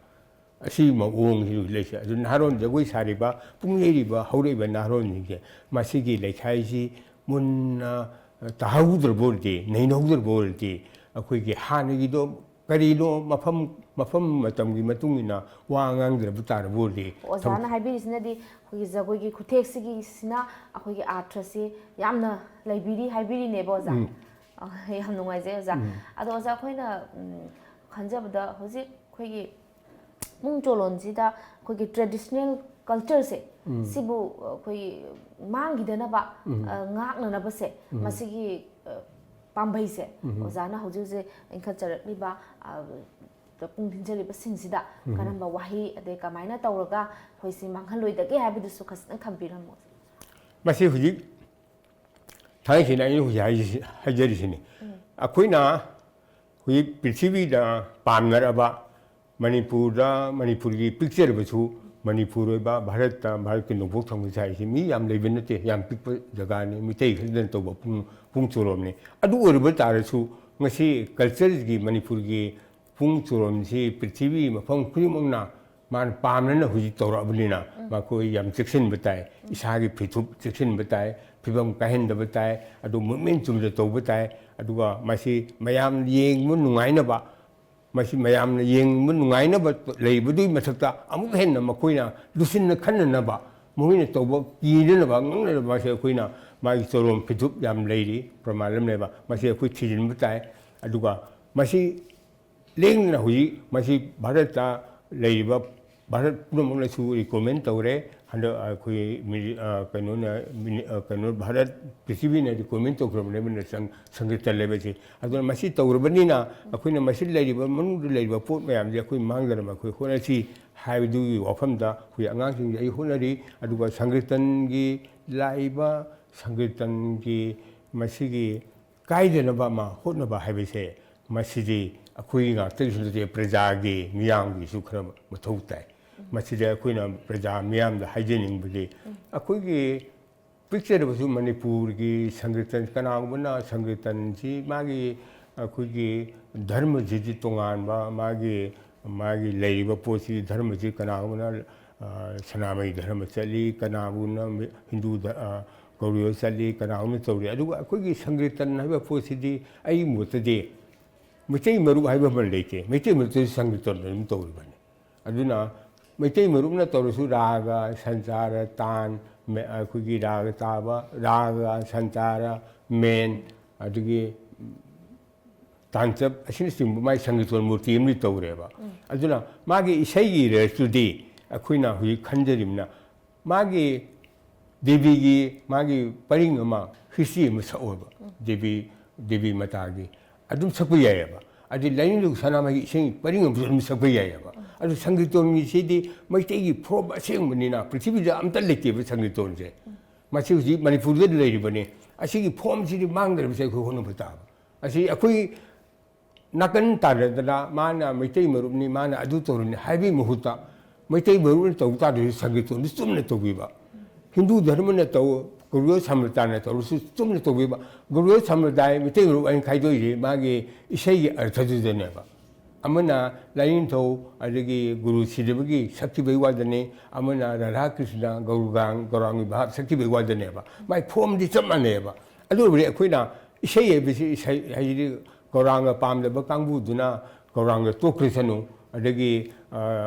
ꯑꯁꯤ ꯃꯑꯣꯡꯁꯤ ꯂꯩꯁꯦ꯫ ꯑꯗꯨ ꯅꯍꯥꯔꯣꯟ ꯖꯒꯣꯏ ꯁꯥꯔꯤꯕ, ꯄꯨꯡ ꯌꯩꯔꯤꯕ, ꯍꯧꯔꯛꯏꯕ ꯅꯍꯥꯔꯣꯟꯁꯤꯡꯁꯦ ꯃꯁꯤꯒꯤ ꯂꯩꯈꯥꯏꯁꯤ ꯃꯨꯟꯅ ꯇꯥꯍꯧꯗ꯭ꯔꯕ ꯑꯣꯏꯔꯗꯤ, ꯅꯩꯅꯍꯧꯗ꯭ꯔꯕ ꯑꯣꯏꯔꯗꯤ ꯑꯩꯈꯣꯏꯒꯤ ꯍꯥꯟꯅꯒꯤꯗꯣ ꯀꯔꯤꯅꯣ ꯃꯐꯝ, ꯃꯐꯝ ꯃꯇꯝꯒꯤ ꯃꯇꯨꯡ ꯏꯟꯅ ꯋꯥ ꯉꯥꯡꯗ꯭ꯔꯕ ꯇꯥꯔꯕ ꯑꯣꯏꯔꯗꯤ ꯑꯣꯖꯥꯅ ꯊꯕꯛ ꯍꯥꯏꯕꯤꯔꯤꯁꯤꯅꯗꯤ ꯑꯩꯈꯣꯏꯒꯤ ꯖꯒꯣꯏꯒꯤ ꯈꯨꯊꯦꯛꯁꯤꯒꯤꯁꯤꯅ ꯑꯩꯈꯣꯏꯒꯤ ꯑꯥꯔꯊꯁꯤ ꯌꯥꯝꯅ ꯂꯩꯕꯤꯔꯤ ꯍꯥꯏꯕꯤꯔꯤꯅꯦꯕ ꯑꯣꯖꯥ꯫ ꯎꯝ꯫ ꯑ, ꯌꯥꯝ ꯅꯨꯡꯉꯥꯏꯖꯩ ꯑꯣꯖꯥ꯫ ꯎꯝ꯫ ꯑꯗꯣ ꯑꯣꯖꯥ, ꯑꯩꯈꯣꯏꯅ, ꯎꯝ, ꯈꯟꯖꯕꯗ ꯍꯧꯖꯤꯛ ꯑꯩꯈꯣꯏꯒꯤ ꯄꯨꯡ ꯆꯣꯂꯣꯝꯁꯤꯗ ꯑꯩꯈꯣꯏꯒꯤ traditional cultureꯁꯦ, ꯎꯝ꯫ ꯁꯤꯕꯨ ꯑꯩꯈꯣꯏ ꯃꯥꯡꯈꯤꯗꯅꯕ, ꯎꯝ꯫ ꯑ, ꯉꯥꯛꯅꯅꯕꯁꯦ, ꯎꯝ꯫ ꯃꯁꯤꯒꯤ, ꯑ, ꯄꯥꯝꯕꯩꯁꯦ, ꯎꯝ꯫ ꯑꯣꯖꯥꯅ ꯍꯧꯖꯤꯛ ꯍꯧꯖꯤꯛ ꯏꯟꯈꯠꯆꯔꯛꯂꯤꯕ, ꯑ, ꯄꯨꯡ ꯊꯤꯟꯖꯔꯤꯕꯁꯤꯡꯁꯤꯗ ꯎꯝ꯫ ꯀꯔꯝꯕ ꯋꯥꯍꯩ ꯑꯗꯩ ꯀꯃꯥꯏꯅ ꯇꯧꯔꯒ ꯑꯩꯈꯣꯏꯁꯤ ꯃꯥꯡꯍꯜꯂꯣꯏꯗꯒꯦ ꯍꯥꯏꯕꯗꯨꯁꯨ ꯈꯖꯤꯛꯇꯪ ꯊꯝꯕꯤꯔꯝꯃꯣ꯫ ꯃꯁꯤ ꯍꯧꯖꯤꯛ ꯊꯥꯡꯉꯩ ꯁꯦꯡꯅ ꯑꯩꯅ ꯍꯧꯖꯤꯛ ꯍꯥꯏꯖ-, ꯍꯥꯏꯖꯔꯤꯁꯤꯅꯤ꯫ ꯎꯝ꯫ ꯑꯩꯈꯣꯏꯅ ꯍꯧꯖꯤꯛ ꯄ꯭ꯔꯤꯊꯤꯕꯤꯗ ꯄꯥꯝꯅꯔꯕ ꯃꯅꯤꯄꯨꯔꯗ, ꯃꯅꯤꯄꯨꯔꯒꯤ ꯄꯤꯛꯆꯔꯕꯁꯨ ꯃꯅꯤꯄꯨꯔ ꯑꯣꯏꯕ ꯚꯥꯔꯠꯇ, ꯚꯥꯔꯠꯀꯤ ꯅꯣꯡꯄꯣꯛ ꯊꯪꯕ ꯁꯥꯏꯠꯁꯤ ꯃꯤ ꯌꯥꯝ ꯂꯩꯕ ꯅꯠꯇꯦ, ꯌꯥꯝ ꯄꯤꯛꯄ ꯖꯒꯥꯅꯤ, ꯃꯤꯇꯩ ꯈꯛꯇꯅ ꯇꯧꯕ ꯄꯨꯡ, ꯄꯨꯡ ꯆꯣꯂꯣꯝꯅꯤ꯫ ꯑꯗꯨ ꯑꯣꯏꯔꯕ ꯇꯥꯔꯁꯨ ꯉꯁꯤ cultureꯒꯤ ꯃꯅꯤꯄꯨꯔꯒꯤ ꯄꯨꯡ ꯆꯣꯂꯣꯝꯁꯤ ꯄ꯭ꯔꯤꯊꯤꯕꯤ ꯃꯐꯝ ꯈꯨꯗꯤꯡꯃꯛꯅ ꯃꯥꯅ ꯄꯥꯝꯅꯅ ꯍꯧꯖꯤꯛ ꯇꯧꯔꯛꯑꯕꯅꯤꯅ ꯎꯝ꯫ ꯃꯈꯣꯏ ꯌꯥꯝ ꯆꯦꯛꯁꯤꯟꯕ ꯇꯥꯏ, ꯎꯝ꯫ ꯏꯁꯥꯒꯤ ꯐꯤꯊꯨꯞ ꯆꯦꯛꯁꯤꯟꯕ ꯇꯥꯏ, ꯐꯤꯕꯝ ꯀꯥꯏꯍꯟꯗꯕ ꯇꯥꯏ꯫ ꯑꯗꯨ ꯃꯨꯞꯃꯦꯟ ꯆꯨꯝꯅ ꯇꯧꯕ ꯇꯥꯏ꯫ ꯑꯗꯨꯒ ꯃꯁꯤ ꯃꯌꯥꯝ ꯌꯦꯡꯕ ꯅꯨꯡꯉꯥꯏꯅꯕ, ꯃꯁꯤ ꯃꯌꯥꯝꯅ ꯌꯦꯡꯕ ꯅꯨꯡꯉꯥꯏꯅꯕ ꯂꯩꯕꯗꯨꯒꯤ ꯃꯊꯛꯇ ꯑꯃꯨꯛ ꯍꯦꯟꯅ ꯃꯈꯣꯏꯅ ꯂꯨꯁꯤꯟꯅ ꯈꯟꯅꯅꯕ, ꯃꯈꯣꯏꯅ ꯇꯧꯕ ꯀꯤꯅꯅꯕ, ꯉꯛꯅꯅꯕ ꯃꯁꯤ ꯑꯩꯈꯣꯏꯅ ꯃꯥꯒꯤ ꯆꯣꯔꯣꯝ ꯐꯤꯗꯨꯞ ꯌꯥꯝ ꯂꯩꯔꯤ, ꯄ꯭ꯔꯃꯥꯟ ꯑꯃ ꯂꯩꯕ꯫ ꯃꯁꯤ ꯑꯩꯈꯣꯏ ꯊꯤꯖꯤꯟꯕ ꯇꯥꯏ꯫ ꯑꯗꯨꯒ ꯃꯁꯤ ꯂꯦꯡꯗꯅ ꯍꯧꯖꯤꯛ ꯃꯁꯤ ꯚꯥꯔꯠꯇ ꯂꯩꯔꯤꯕ ꯚꯥꯔꯠ ꯄꯨꯝꯅꯃꯛꯅꯁꯨ ꯔꯤꯀꯣꯃꯦꯟ ꯇꯧꯔꯦ꯫ ꯍꯟꯗꯛ ꯑꯩꯈꯣꯏ ꯃꯤꯅꯤ-, ꯑ, ꯀꯩꯅꯣꯅ, ꯃꯤꯅꯤ-, ꯑ, ꯀꯩꯅꯣ, ꯚꯥꯔꯠ ꯄ꯭ꯔꯤꯊꯤꯕꯤꯅ ꯔꯤꯀꯣꯃꯦꯟ ꯇꯧꯈ꯭ꯔꯕꯅꯦꯕ ꯁꯪ-, ꯁꯪꯀꯤꯔꯇꯟ ꯍꯥꯏꯕꯁꯤ꯫ ꯑꯗꯨꯅ ꯃꯁꯤ ꯇꯧꯔꯕꯅꯤꯅ ꯑꯩꯈꯣꯏꯅ ꯃꯁꯤ ꯂꯩꯔꯤꯕ, ꯃꯅꯨꯡꯗ ꯂꯩꯔꯤꯕ ꯄꯣꯠ ꯃꯌꯥꯝꯁꯦ ꯑꯩꯈꯣꯏ ꯃꯥꯡꯗꯅꯕ ꯑꯩꯈꯣꯏ ꯍꯣꯠꯅꯁꯤ ꯍꯥꯏꯕꯗꯨꯒꯤ ꯋꯥꯐꯝꯗ ꯑꯩꯈꯣꯏ ꯑꯉꯥꯡꯁꯤꯡꯁꯦ ꯑꯩ ꯍꯣꯠꯅꯔꯤ꯫ ꯑꯗꯨꯒ ꯁꯪꯀꯤꯔꯇꯟꯒꯤ ꯂꯥꯛꯏꯕ ꯁꯪꯀꯤꯔꯇꯟꯒꯤ ꯃꯁꯤꯒꯤ ꯀꯥꯏꯗꯅꯕ ꯑꯃ ꯍꯣꯠꯅꯕ ꯍꯥꯏꯕꯁꯦ, ꯃꯁꯤꯗꯤ ꯑꯩꯈꯣꯏꯒꯤ ꯉꯥꯛꯇꯒꯤꯁꯨ ꯅꯠꯇꯦ, ꯄ꯭ꯔꯖꯥꯒꯤ, ꯃꯤꯌꯥꯝꯒꯤꯁꯨ ꯈꯔ ꯃꯊꯧ ꯇꯥꯏ꯫ ꯃꯁꯤꯗ ꯑꯩꯈꯣꯏꯅ ꯄ꯭ꯔꯖꯥ ꯃꯤꯌꯥꯝꯗ ꯍꯥꯏꯖꯅꯤꯡꯕꯗꯤ, ꯑꯩꯈꯣꯏꯒꯤ ꯄꯤꯛꯆꯔꯕꯁꯨ ꯃꯅꯤꯄꯨꯔꯒꯤ ꯁꯪꯀꯤꯔꯇꯟ, ꯀꯅꯥꯒꯨꯝꯕꯅ ꯁꯪꯀꯤꯔꯇꯟꯁꯤ ꯃꯥꯒꯤ, ꯑꯩꯈꯣꯏꯒꯤ ꯙꯔꯃꯁꯤꯗꯤ ꯇꯣꯉꯥꯟꯕ, ꯃꯥꯒꯤ, ꯃꯥꯒꯤ ꯂꯩꯔꯤꯕ ꯄꯣꯠꯁꯤ, ꯙꯔꯃꯁꯤ ꯀꯅꯥꯒꯨꯝꯕꯅ, ꯑ, ꯁꯅꯥꯃꯍꯤ ꯙꯔꯃ ꯆꯠꯂꯤ, ꯀꯅꯥꯒꯨꯝꯕꯅ ꯍꯤꯟꯗꯨ ꯙ-, ꯑ, ꯒꯧꯔꯤꯌ ꯆꯠꯂꯤ, ꯀꯅꯥꯒꯨꯝꯕꯅ ꯇꯧꯔꯤ꯫ ꯑꯗꯨꯒ ꯑꯩꯈꯣꯏꯒꯤ ꯁꯪꯀꯤꯔꯇꯟ ꯍꯥꯏꯕ ꯄꯣꯠꯁꯤꯗꯤ ꯑꯩꯒꯤ ꯃꯣꯠꯇꯗꯤ ꯃꯩꯇꯩ ꯃꯔꯨꯞ ꯍꯥꯏꯕ ꯑꯃ ꯂꯩꯇꯦ꯫ ꯃꯩꯇꯩ ꯃꯔꯨꯞꯇꯁꯨ ꯁꯪꯀꯤꯔꯇꯟ ꯑꯗꯨꯝ ꯇꯧꯔꯤꯕꯅꯤ꯫ ꯑꯗꯨꯅ ꯃꯩꯇꯩ ꯃꯔꯨꯞꯅ ꯇꯧꯔꯁꯨ ꯔꯥꯒ, ꯁꯟꯆꯥꯔ, ꯇꯥꯟ, ꯃꯦ-, ꯑꯩꯈꯣꯏꯒꯤ ꯔꯥꯒ ꯇꯥꯕ, ꯔꯥꯒ, ꯁꯟꯆꯥꯔ, ꯃꯦꯟ, ꯑꯗꯒꯤ ꯇꯥꯟꯆꯞ ꯑꯁꯤꯅꯆꯤꯡꯕ ꯃꯥꯏ ꯁꯪꯒꯤꯇꯣꯟ ꯃꯨꯔꯇꯤ ꯑꯃꯗꯤ ꯇꯧꯔꯦꯕ꯫ ꯑꯗꯨꯅ ꯃꯥꯒꯤ ꯏꯁꯩꯒꯤ ꯔꯦꯁꯇꯨꯗꯤ ꯑꯩꯈꯣꯏꯅ ꯍꯧꯖꯤꯛ ꯈꯟꯖꯔꯤꯕꯅ ꯃꯥꯒꯤ ꯗꯦꯕꯤꯒꯤ ꯃꯥꯒꯤ ꯄꯔꯤꯡ ꯑꯃ, ꯍꯤꯁꯇ꯭ꯔꯤ ꯑꯃ ꯁꯛꯑꯣꯕ꯫ ꯗꯦꯕꯤ, ꯗꯦꯕꯤ ꯃꯇꯥꯒꯤ ꯑꯗꯨꯝ ꯁꯛꯄ ꯌꯥꯏꯑꯕ꯫ ꯑꯗꯩ ꯂꯥꯏꯅꯤꯡꯊꯧ ꯁꯅꯥꯃꯍꯤ ꯏꯁꯩ ꯄꯔꯤꯡ ꯑꯃꯁꯨ ꯑꯗꯨꯝ ꯁꯛꯄ ꯌꯥꯏꯑꯕ꯫ ꯑꯗꯨ ꯁꯪꯒꯤꯇꯣꯟꯒꯤꯁꯤꯗꯤ ꯃꯩꯇꯩꯒꯤ ꯐꯣꯔꯝ ꯑꯁꯦꯡꯕꯅꯤꯅ ꯄ꯭ꯔꯤꯊꯤꯕꯤꯗ ꯑꯝꯇ ꯂꯩꯇꯦꯕ ꯁꯪꯒꯤꯇꯣꯟꯁꯦ꯫ ꯃꯁꯤ ꯍꯧꯖꯤꯛ ꯃꯅꯤꯄꯨꯔꯗ ꯂꯩꯔꯤꯕꯅꯤ꯫ ꯑꯁꯤꯒꯤ ꯐꯣꯔꯝꯁꯤꯗꯤ ꯃꯥꯡꯗꯅꯕꯁꯦ ꯑꯩꯈꯣꯏ ꯍꯣꯠꯅꯕ ꯇꯥꯕ꯫ ꯑꯁꯤ ꯑꯩꯈꯣꯏ ꯅꯥꯀꯟ ꯇꯥꯟꯅꯗꯅ ꯃꯥꯅ ꯃꯩꯇꯩ ꯃꯔꯨꯞꯅꯤ, ꯃꯥꯅ ꯑꯗꯨ ꯇꯧꯔꯤꯅꯤ ꯍꯥꯏꯕꯒꯤ ꯃꯍꯨꯠꯇ ꯃꯩꯇꯩ ꯃꯔꯨꯞꯅ ꯇꯧ ꯇꯥꯔꯁꯨ ꯁꯪꯒꯤꯇꯣꯟꯗꯨ ꯆꯨꯝꯅ ꯇꯧꯕꯤꯕ꯫ ꯍꯤꯟꯗꯨ ꯙꯔꯃꯅ ꯇꯧ, ꯒꯨꯔꯨ ꯁꯝꯄ꯭ꯔꯗꯥꯏꯅ ꯇꯧꯔꯁꯨ ꯆꯨꯝꯅ ꯇꯧꯕꯤꯕ꯫ ꯒꯨꯔꯨ ꯁꯝꯄ꯭ꯔꯗꯥꯏ ꯃꯩꯇꯩ ꯃꯔꯨꯞ ꯍꯥꯏꯅ ꯈꯥꯏꯗꯣꯛꯏꯁꯦ ꯃꯥꯒꯤ ꯏꯁꯩꯒꯤ ꯑꯔꯊꯗꯨꯗꯅꯦꯕ꯫ ꯑꯃꯅ ꯂꯥꯏꯅꯤꯡꯊꯧ ꯑꯗꯒꯤ ꯒꯨꯔꯨ ꯁꯤꯗꯕꯒꯤ ꯁꯛꯈꯤꯕꯒꯤ ꯋꯥꯗꯅꯤ, ꯑꯃꯅ ꯔꯥꯙꯥ ꯀ꯭ꯔꯤꯁꯅ ꯒꯧꯔꯥꯡ ꯒꯧꯔꯥꯡꯒꯤ ꯚꯥꯞ ꯁꯛꯈꯤꯕꯒꯤ ꯋꯥꯗꯅꯦꯕ꯫ ꯃꯥꯏ ꯐꯣꯝꯗꯤ ꯆꯞ ꯃꯥꯟꯅꯩꯑꯕ꯫ ꯑꯗꯨ ꯑꯣꯏꯕꯗꯤ ꯑꯩꯈꯣꯏꯅ ꯏꯁꯩ ꯍꯥꯏꯕꯁꯤ ꯏꯁꯩ ꯍꯥꯏꯁꯤꯗꯤ ꯒꯧꯔꯥꯡꯒ ꯄꯥꯝꯗꯕ ꯀꯥꯡꯕꯨꯗꯨꯅ ꯒꯧꯔꯥꯡꯒ ꯇꯣꯛꯈ꯭ꯔꯁꯅꯨ, ꯑꯗꯒꯤ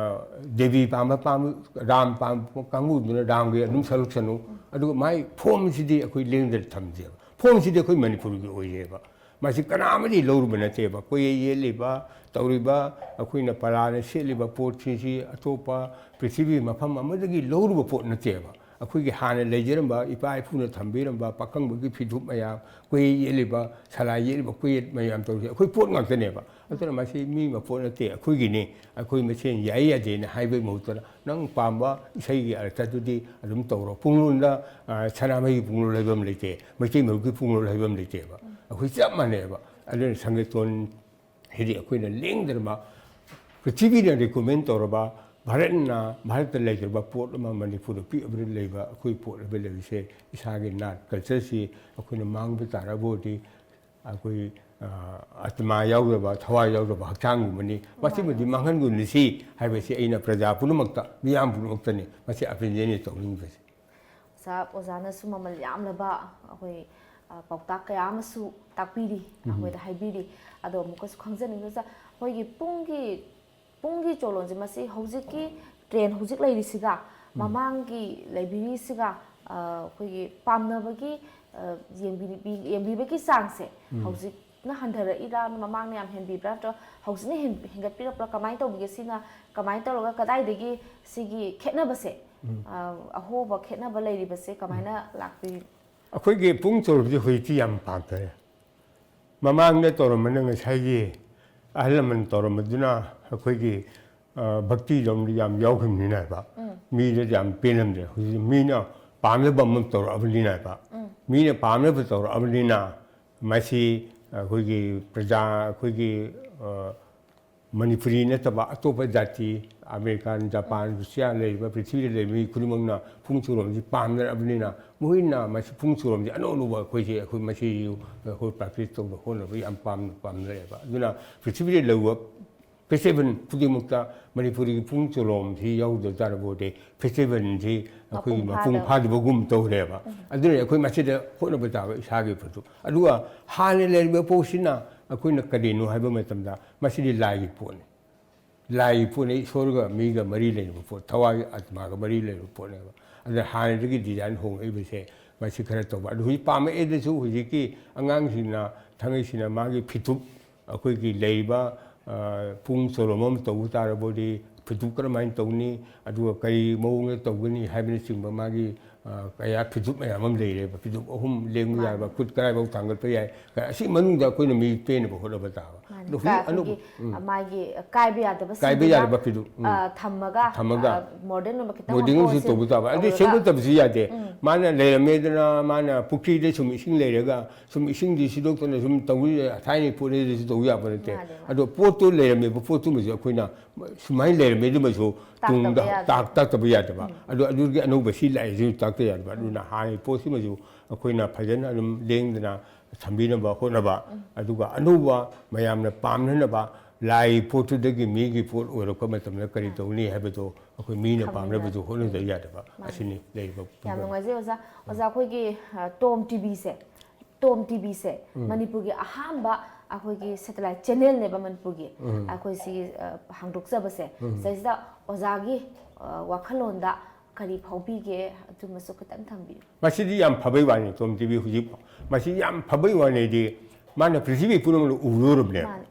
ꯗꯦꯕꯤ ꯄꯥꯝꯕ ꯄꯥꯝ ꯔꯥꯝ ꯄꯥꯝꯕ ꯀꯥꯡꯕꯨꯗꯨꯅ ꯔꯥꯝꯒꯤ ꯑꯗꯨꯝ ꯁꯛꯂꯛꯁꯅꯨ꯫ ꯑꯗꯨꯒ ꯃꯥꯏ ꯐꯣꯝꯁꯤꯗꯤ ꯑꯩꯈꯣꯏ ꯂꯦꯡꯗꯅ ꯊꯝꯖꯦꯕ꯫ ꯐꯣꯝꯁꯤꯗꯤ ꯑꯩꯈꯣꯏ ꯃꯅꯤꯄꯨꯔꯒꯤ ꯑꯣꯏꯔꯦꯕ꯫ ꯃꯁꯤ ꯀꯅꯥ ꯑꯃꯗꯤ ꯂꯧꯔꯨꯕ ꯅꯠꯇꯦꯕ꯫ ꯀꯣꯏꯌꯦꯠ ꯌꯦꯠꯂꯤꯕ, ꯇꯧꯔꯤꯕ, ꯑꯩꯈꯣꯏꯅ ꯄꯔꯥꯅ ꯁꯦꯠꯂꯤꯕ ꯄꯣꯠꯁꯤꯡꯁꯤ ꯑꯇꯣꯞꯄ ꯄ꯭ꯔꯤꯊꯤꯕꯤ ꯃꯐꯝ ꯑꯃꯗꯒꯤ ꯂꯧꯔꯨꯕ ꯄꯣꯠ ꯅꯠꯇꯦꯕ꯫ ꯑꯩꯈꯣꯏꯒꯤ ꯍꯥꯟꯅ ꯂꯩꯖꯔꯝꯕ ꯏꯄꯥ ꯏꯄꯨꯅ ꯊꯝꯕꯤꯔꯝꯕ ꯄꯥꯈꯪꯕꯒꯤ ꯐꯤꯗꯨꯞ ꯃꯌꯥꯝ, ꯀꯣꯏꯌꯦꯠ ꯌꯦꯠꯂꯤꯕ, ꯁꯂꯥꯏ ꯌꯦꯠꯂꯤꯕ, ꯀꯣꯏꯌꯦꯠ ꯃꯌꯥꯝ ꯇꯧꯔꯤꯁꯦ ꯑꯩꯈꯣꯏ ꯄꯣꯠ ꯉꯥꯛꯇꯅꯦꯕ꯫ ꯑꯗꯨꯅ ꯃꯁꯤ ꯃꯤ ꯃꯄꯣꯠ ꯅꯠꯇꯦ, ꯑꯩꯈꯣꯏꯒꯤꯅꯤ, ꯑꯩꯈꯣꯏ ꯃꯁꯦꯟ ꯌꯥꯏ ꯌꯥꯗꯦꯅ ꯍꯥꯏꯕꯒꯤ ꯃꯍꯨꯠꯇꯅ ꯅꯪ ꯄꯥꯝꯕ ꯏꯁꯩꯒꯤ ꯑꯔꯊꯗꯨꯗꯤ ꯑꯗꯨꯝ ꯇꯧꯔꯣ꯫ ꯄꯨꯡꯂꯣꯟꯗ, ꯑ, ꯁꯅꯥꯃꯍꯤꯒꯤ ꯄꯨꯡꯂꯣꯟ ꯍꯥꯏꯕ ꯑꯃ ꯂꯩꯇꯦ, ꯃꯩꯇꯩ ꯃꯔꯨꯞꯀꯤ ꯄꯨꯡꯂꯣꯟ ꯍꯥꯏꯕ ꯑꯃ ꯂꯩꯇꯦꯕ꯫ ꯑꯩꯈꯣꯏ ꯆꯞ ꯃꯥꯟꯅꯩꯑꯕ꯫ ꯑꯗꯨꯅ ꯁꯪꯒꯤꯠꯇꯣꯟ ꯍꯥꯏꯗꯤ ꯑꯩꯈꯣꯏꯅ ꯂꯦꯡꯗ꯭ꯔꯕ, ꯄ꯭ꯔꯤꯊꯤꯕꯤꯅ ꯔꯤꯀꯣꯃꯦꯟ ꯇꯧꯔꯕ, ꯚꯥꯔꯠꯅ, ꯚꯥꯔꯠꯇ ꯂꯩꯈ꯭ꯔꯕ ꯄꯣꯠ ꯑꯃ ꯃꯅꯤꯄꯨꯔꯗ ꯄꯤꯛꯑꯕꯗ ꯂꯩꯕ ꯑꯩꯈꯣꯏ ꯄꯣꯠ ꯍꯥꯏꯕ ꯂꯩꯔꯤꯁꯦ, ꯏꯁꯥꯒꯤ ꯅꯥꯠ ꯀꯜꯆꯔꯁꯤ ꯑꯩꯈꯣꯏꯅ ꯃꯥꯡꯕ ꯇꯥꯔꯕ ꯑꯣꯏꯔꯗꯤ ꯑꯩꯈꯣꯏ, ꯑ, ꯑꯇꯃꯥ ꯌꯥꯎꯗꯕ, ꯊꯋꯥꯏ ꯌꯥꯎꯗꯕ ꯍꯛꯆꯥꯡꯒꯨꯝꯕꯅꯤ꯫ ꯃꯁꯤꯃꯗꯤ ꯃꯥꯡꯍꯟꯒꯨꯝꯁꯤ ꯍꯥꯏꯕꯁꯤ ꯑꯩꯅ ꯄ꯭ꯔꯖꯥ ꯄꯨꯝꯅꯃꯛꯇ, ꯃꯤꯌꯥꯝ ꯄꯨꯝꯅꯃꯛꯇꯅꯤ ꯃꯁꯤ ꯑꯄꯤꯜꯁꯦ ꯑꯩꯅ ꯇꯧꯅꯤꯡꯕꯁꯦ꯫ ꯑꯣꯖꯥ, ꯑꯣꯖꯥꯅꯁꯨ ꯃꯃꯜ ꯌꯥꯝꯂꯕ ꯑꯩꯈꯣꯏ, ꯑ, ꯄꯥꯎꯇꯥꯛ ꯀꯌꯥ ꯑꯃꯁꯨ ꯇꯥꯛꯄꯤꯔꯤ, ꯑꯩꯈꯣꯏꯗ ꯍꯥꯏꯕꯤꯔꯤ꯫ ꯑꯗꯣ ꯑꯃꯨꯛꯀꯁꯨ ꯈꯪꯖꯅꯤꯡꯉꯤ ꯑꯣꯖꯥ, ꯑꯩꯈꯣꯏꯒꯤ ꯄꯨꯡꯒꯤ, ꯄꯨꯡꯒꯤ ꯆꯣꯂꯣꯟꯁꯦ ꯃꯁꯤ ꯍꯧꯖꯤꯛꯀꯤ ꯇ꯭ꯔꯦꯟ ꯍꯧꯖꯤꯛ ꯂꯩꯔꯤꯁꯤꯒ ꯃꯃꯥꯡꯒꯤ ꯂꯩꯕꯤꯔꯤꯁꯤꯒ, ꯑ, ꯑꯩꯈꯣꯏꯒꯤ ꯄꯥꯝꯅꯕꯒꯤ, ꯑ, ꯌꯦꯡꯕꯤ-, ꯌꯦꯡꯕꯤꯕꯒꯤ ꯆꯥꯡꯁꯦ ꯍꯧꯖꯤꯛꯅ ꯍꯟꯊꯔꯛꯏꯔꯥ, ꯃꯃꯥꯡꯅ ꯌꯥꯝ ꯍꯦꯟꯕꯤꯕ꯭ꯔꯥ, ꯅꯠꯇ꯭ꯔꯒ ꯍꯧꯖꯤꯛꯅ ꯍꯦꯟ-, ꯍꯦꯟꯒꯠꯄꯤꯔꯛꯄ꯭ꯔꯥ, ꯀꯃꯥꯏꯅ ꯇꯧꯕꯤꯒꯦ? ꯁꯤꯅ ꯀꯃꯥꯏꯅ ꯇꯧꯔꯒ ꯀꯗꯥꯏꯗꯒꯤ ꯁꯤꯒꯤ ꯈꯦꯠꯅꯕꯁꯦ, ꯑ, ꯑꯍꯣꯕ ꯈꯦꯠꯅꯕ ꯂꯩꯔꯤꯕꯁꯦ ꯀꯃꯥꯏꯅ ꯂꯥꯛꯄꯤ? ꯑꯩꯈꯣꯏꯒꯤ ꯄꯨꯡ ꯆꯣꯂꯣꯟꯁꯦ ꯍꯧꯖꯤꯛꯇꯤ ꯌꯥꯝ ꯄꯥꯝꯅꯔꯦ꯫ ꯃꯃꯥꯡꯗ ꯇꯧꯔꯝꯕꯅ ꯉꯁꯥꯏꯒꯤ ꯑꯍꯜ ꯂꯃꯟ ꯇꯧꯔꯝꯕꯗꯨꯅ ꯑꯩꯈꯣꯏꯒꯤ, ꯑ, ꯚꯛꯇꯤꯔꯣꯝꯗ ꯌꯥꯝ ꯌꯥꯎꯈꯤꯕꯅꯤꯅ ꯍꯥꯏꯕ꯫ ꯃꯤꯗ ꯌꯥꯝ ꯄꯦꯜꯂꯝꯗ꯭ꯔꯦ꯫ ꯍꯧꯖꯤꯛ ꯃꯤꯅ ꯄꯥꯝꯅꯕ ꯑꯃ ꯇꯧꯔꯛꯑꯕꯅꯤꯅ ꯍꯥꯏꯕ꯫ ꯃꯤꯅ ꯄꯥꯝꯅꯕ ꯇꯧꯔꯛꯑꯕꯅꯤꯅ ꯃꯁꯤ ꯑꯩꯈꯣꯏꯒꯤ ꯄ꯭ꯔꯖꯥ, ꯑꯩꯈꯣꯏꯒꯤ, ꯑ, ꯃꯅꯤꯄꯨꯔꯤ ꯅꯠꯇꯕ ꯑꯇꯣꯞꯄ ꯖꯥꯇꯤ, ꯑꯃꯦꯔꯤꯀꯥꯟ, ꯖꯄꯥꯟ, ꯔꯨꯁꯤꯌꯥ ꯂꯩꯔꯤꯕ, ꯄ꯭ꯔꯤꯊꯤꯕꯤꯗ ꯂꯩꯔꯤꯕ ꯃꯤ ꯈꯨꯗꯤꯡꯃꯛꯅ ꯄꯨꯡ ꯆꯣꯂꯣꯟꯁꯤ ꯄꯥꯝꯅꯔꯕꯅꯤꯅ, ꯃꯈꯣꯏꯅ ꯃꯁꯤ ꯄꯨꯡ ꯆꯣꯂꯣꯟꯁꯤ ꯑꯅꯧ ꯑꯅꯧꯕ ꯑꯩꯈꯣꯏꯁꯦ, ꯑꯩꯈꯣꯏ ꯃꯁꯤ ꯑꯩꯈꯣꯏ ꯄ꯭ꯔꯦꯛꯇꯤꯁ ꯇꯧꯕ ꯍꯣꯠꯅꯕ ꯌꯥꯝ ꯄꯥꯝꯅ, ꯄꯥꯝꯅꯔꯦꯕ꯫ ꯑꯗꯨꯅ ꯄ꯭ꯔꯤꯊꯤꯕꯤꯗ ꯂꯩꯔꯤꯕ ꯐꯦꯁꯇꯤꯚꯦꯜ ꯈꯨꯗꯤꯡꯃꯛꯇ ꯃꯅꯤꯄꯨꯔꯤꯒꯤ ꯄꯨꯡ ꯆꯣꯂꯣꯝꯁꯤ ꯌꯥꯎꯗ ꯇꯥꯔꯕꯗꯤ ꯐꯦꯁꯇꯤꯚꯦꯜꯁꯤ ꯑꯩꯈꯣꯏꯒꯤ ꯃꯄꯨꯡ ꯐꯥꯗꯕꯒꯨꯝ ꯇꯧꯔꯦꯕ꯫ ꯑꯗꯨꯅ ꯑꯩꯈꯣꯏ ꯃꯁꯤꯗ ꯍꯣꯠꯅꯕ ꯇꯥꯕ ꯏꯁꯥꯒꯤ ꯐꯠꯇꯨ꯫ ꯑꯗꯨꯒ ꯍꯥꯟꯅ ꯂꯩꯔꯝꯕ ꯄꯣꯠꯁꯤꯅ ꯑꯩꯈꯣꯏꯅ ꯀꯔꯤꯅꯣ ꯍꯥꯏꯕ ꯃꯇꯝꯗ ꯃꯁꯤꯗꯤ ꯂꯥꯏꯒꯤ ꯄꯣꯠꯅꯤ꯫ ꯂꯥꯏꯒꯤ ꯄꯣꯠꯅꯤ, ꯏꯁꯣꯔꯒ ꯃꯤꯒ ꯃꯔꯤ ꯂꯩꯅꯕ ꯄꯣꯠ, ꯊꯋꯥꯏ ꯑꯥꯇꯃꯥꯒ ꯃꯔꯤ ꯂꯩꯅꯕ ꯄꯣꯠꯅꯦꯕ꯫ ꯑꯗ ꯍꯥꯟꯅꯗꯒꯤ ꯗꯤꯖꯥꯏꯟ ꯍꯣꯡꯉꯛꯏꯕꯁꯦ ꯃꯁꯤ ꯈꯔ ꯇꯧꯕ꯫ ꯑꯗꯨ ꯍꯧꯖꯤꯛ ꯄꯥꯝꯃꯛꯑꯦꯗꯁꯨ ꯍꯧꯖꯤꯛꯀꯤ ꯑꯉꯥꯡꯁꯤꯡꯅ ꯊꯥꯡꯉꯩꯁꯤꯡꯅ ꯃꯥꯒꯤ ꯐꯤꯇꯨꯞ, ꯑꯩꯈꯣꯏꯒꯤ ꯂꯩꯔꯤꯕ, ꯑ, ꯄꯨꯡ ꯆꯣꯂꯣꯝ ꯑꯃ ꯇꯧꯕ ꯇꯥꯔꯕꯗꯤ ꯐꯤꯇꯨꯞ ꯀꯔꯝꯍꯥꯏꯅ ꯇꯧꯅꯤ, ꯑꯗꯨꯒ ꯀꯔꯤ ꯃꯑꯣꯡꯗ ꯇꯧꯒꯅꯤ ꯍꯥꯏꯕꯅꯆꯤꯡꯕ ꯃꯥꯒꯤ, ꯑ, ꯀꯌꯥ ꯐꯤꯇꯨꯞ ꯃꯌꯥꯝ ꯑꯃ ꯂꯩꯔꯦꯕ꯫ ꯐꯤꯇꯨꯞ ꯑꯍꯨꯝ ꯂꯦꯡꯕ ꯌꯥꯕ, ꯈꯨꯠ ꯀꯗꯥꯏꯐꯥꯎ ꯊꯥꯡꯒꯠꯄ ꯌꯥꯏ, ꯑꯁꯤ ꯃꯅꯨꯡꯗ ꯑꯩꯈꯣꯏꯅ ꯃꯤ ꯄꯦꯟꯅꯕ ꯍꯣꯠꯅꯕ ꯇꯥꯕ꯫ ꯃꯥꯅꯦ꯫ ꯑꯗꯣ ꯍꯧꯖꯤꯛ ꯑꯅꯧꯕ, ꯑꯩꯈꯣꯏꯒꯤ, ꯎꯝ꯫ ꯃꯥꯒꯤ ꯀꯥꯏꯕ ꯌꯥꯗꯕ ꯀꯥꯏꯕ ꯁꯤꯡꯗꯨꯅ, ꯌꯥꯗꯕ ꯐꯤꯗꯨ, ꯎꯝ꯫ ꯑ, ꯊꯝꯃꯒ, ꯊꯝꯃꯒ꯫ ꯑ, ꯃꯣꯗꯔꯟ ꯑꯣꯏꯕ ꯈꯤꯇꯪ ꯃꯣꯗꯔꯟ ꯑꯃꯁꯨ ꯑꯣꯟꯊꯣꯛꯑꯁꯤ ꯇꯧꯕ ꯇꯥꯕ꯫ ꯑꯗꯨ ꯇꯧꯔꯒ ꯁꯦꯝꯒꯠꯇꯕꯁꯨ ꯌꯥꯗꯦ꯫ ꯎꯝ꯫ ꯃꯥꯅ ꯂꯩꯔꯝꯃꯦꯗꯅ, ꯃꯥꯅ ꯄꯨꯈ꯭ꯔꯤꯗ ꯁꯨꯝ ꯏꯁꯤꯡ ꯂꯩꯔꯒ, ꯁꯨꯝ ꯏꯁꯤꯡꯗꯤ ꯁꯤꯗꯣꯛꯇꯅ ꯁꯨꯝ ꯇꯧꯕ ꯊꯥꯏꯅꯒꯤ ꯄꯣꯠꯅꯤꯗꯁꯨ ꯇꯧꯕ ꯌꯥꯕ ꯅꯠꯇꯦ꯫ ꯃꯥꯅꯦ, ꯃꯥꯅꯦ꯫ ꯑꯗꯣ ꯄꯣꯠꯇꯨ ꯂꯩꯔꯝꯃꯦꯕ, ꯄꯣꯠꯇꯨꯃꯁꯨ ꯑꯩꯈꯣꯏꯅ ꯁꯨꯃꯥꯏꯅ ꯂꯩꯔꯝꯃꯦ ꯑꯗꯨꯃꯁꯨ ꯇꯥꯛꯇꯕ ꯇꯨꯡꯗ ꯌꯥꯗꯦ꯫ ꯇꯥꯛ-, ꯇꯥꯛꯇꯕ ꯌꯥꯗꯕ꯫ ꯎꯝ꯫ ꯑꯗꯣ ꯑꯗꯨꯒꯤ ꯑꯅꯧꯕ ꯁꯤ ꯂꯥꯛꯏꯁꯤꯁꯨ ꯇꯥꯛꯇ ꯌꯥꯗꯕ꯫ ꯎꯝ꯫ ꯑꯗꯨꯅ ꯍꯥꯟꯅꯒꯤ ꯄꯣꯠꯁꯤꯃꯁꯨ ꯑꯩꯈꯣꯏꯅ ꯐꯖꯅ ꯑꯗꯨꯝ ꯂꯦꯡꯗꯅ ꯊꯝꯕꯤꯅꯕ ꯍꯣꯠꯅꯕ, ꯎꯝ꯫ ꯑꯗꯨꯒ ꯑꯅꯧꯕ ꯃꯌꯥꯝꯅ ꯄꯥꯝꯅꯅꯕ ꯂꯥꯏ ꯄꯣꯠꯇꯨꯗꯒꯤ ꯃꯤꯒꯤ ꯄꯣꯠ ꯑꯣꯏꯔꯛꯄ ꯃꯇꯝꯗ ꯀꯔꯤ ꯇꯧꯅꯤ ꯍꯥꯏꯕꯗꯣ ꯑꯩꯈꯣꯏ ꯃꯤꯅ ꯈꯪꯕ ꯄꯥꯝꯅꯕꯁꯨ ꯌꯥꯗꯦ꯫ ꯍꯣꯠꯅꯗ ꯌꯥꯗꯕ꯫ ꯃꯥꯅꯤ꯫ ꯑꯁꯤꯅꯤ ꯂꯩꯔꯤꯕ ꯌꯥꯝ ꯄ꯭ꯔꯣꯕ꯭ꯂꯦꯝ꯫ ꯅꯨꯡꯉꯥꯏꯖꯩ ꯑꯣꯖꯥ꯫ ꯑꯣꯖꯥ, ꯑꯩꯈꯣꯏꯒꯤ, ꯑ, ꯇꯣꯝ ꯇꯤꯚꯤꯁꯦ, ꯇꯣꯝ ꯇꯤꯚꯤꯁꯦ ꯎꯝ꯫ ꯃꯅꯤꯄꯨꯔꯒꯤ ꯑꯍꯥꯟꯕ ꯑꯩꯈꯣꯏꯒꯤ ꯁꯦꯇꯦꯂꯥꯏꯠ ꯆꯦꯅꯦꯜꯅꯦꯕ ꯃꯅꯤꯄꯨꯔꯒꯤ꯫ ꯎꯝ꯫ ꯑꯩꯈꯣꯏ ꯁꯤꯒꯤ, ꯑ, ꯍꯥꯡꯗꯣꯛꯆꯕꯁꯦ꯫ ꯎꯝ꯫ ꯁꯤꯗꯩꯁꯤꯗ ꯑꯣꯖꯥꯒꯤ, ꯑ, ꯋꯥꯈꯜꯂꯣꯟꯗ ꯀꯔꯤ ꯐꯥꯎꯕꯤꯒꯦ? ꯑꯗꯨꯃꯁꯨ ꯈꯤꯇꯪ ꯊꯝꯕꯤꯌꯨ꯫ ꯃꯁꯤꯗꯤ ꯌꯥꯝ ꯐꯕꯩ ꯋꯥꯅꯤ, ꯇꯣꯝ ꯇꯤꯚꯤ ꯍꯧꯖꯤꯛ꯫ ꯃꯁꯤ ꯌꯥꯝ ꯐꯕꯩ ꯋꯥꯅꯤꯗꯤ ꯃꯥꯅ ꯄ꯭ꯔꯤꯊꯤꯕꯤ ꯄꯨꯝꯅꯃꯛꯅ ꯎꯗꯣꯔꯕꯅꯦ꯫ ꯃꯥꯅꯦ꯫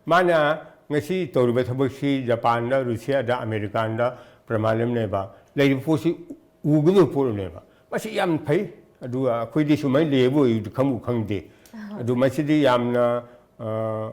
ꯃꯥꯅ ꯉꯁꯤ ꯇꯧꯔꯤꯕ ꯊꯕꯛꯁꯤ ꯖꯄꯥꯟꯗ, ꯔꯨꯁꯤꯌꯥꯗ, ꯑꯃꯦꯔꯤꯀꯥꯟꯗ ꯄ꯭ꯔꯃꯥꯟ ꯑꯃꯅꯦꯕ꯫ ꯂꯩꯔꯤꯕ ꯄꯣꯠꯁꯤ ꯎꯒꯗꯕ ꯄꯣꯠ ꯑꯃꯅꯦꯕ꯫ ꯃꯁꯤ ꯌꯥꯝ ꯐꯩ꯫ ꯑꯗꯨꯒ ꯑꯩꯈꯣꯏꯗꯤ ꯁꯨꯃꯥꯏꯅ ꯂꯩꯌꯦꯕꯨ ꯑꯩꯗꯤ ꯈꯪꯕꯨ ꯈꯪꯗꯦ꯫ ꯑꯗꯨ ꯃꯁꯤꯗꯤ ꯌꯥꯝꯅ, ꯑ,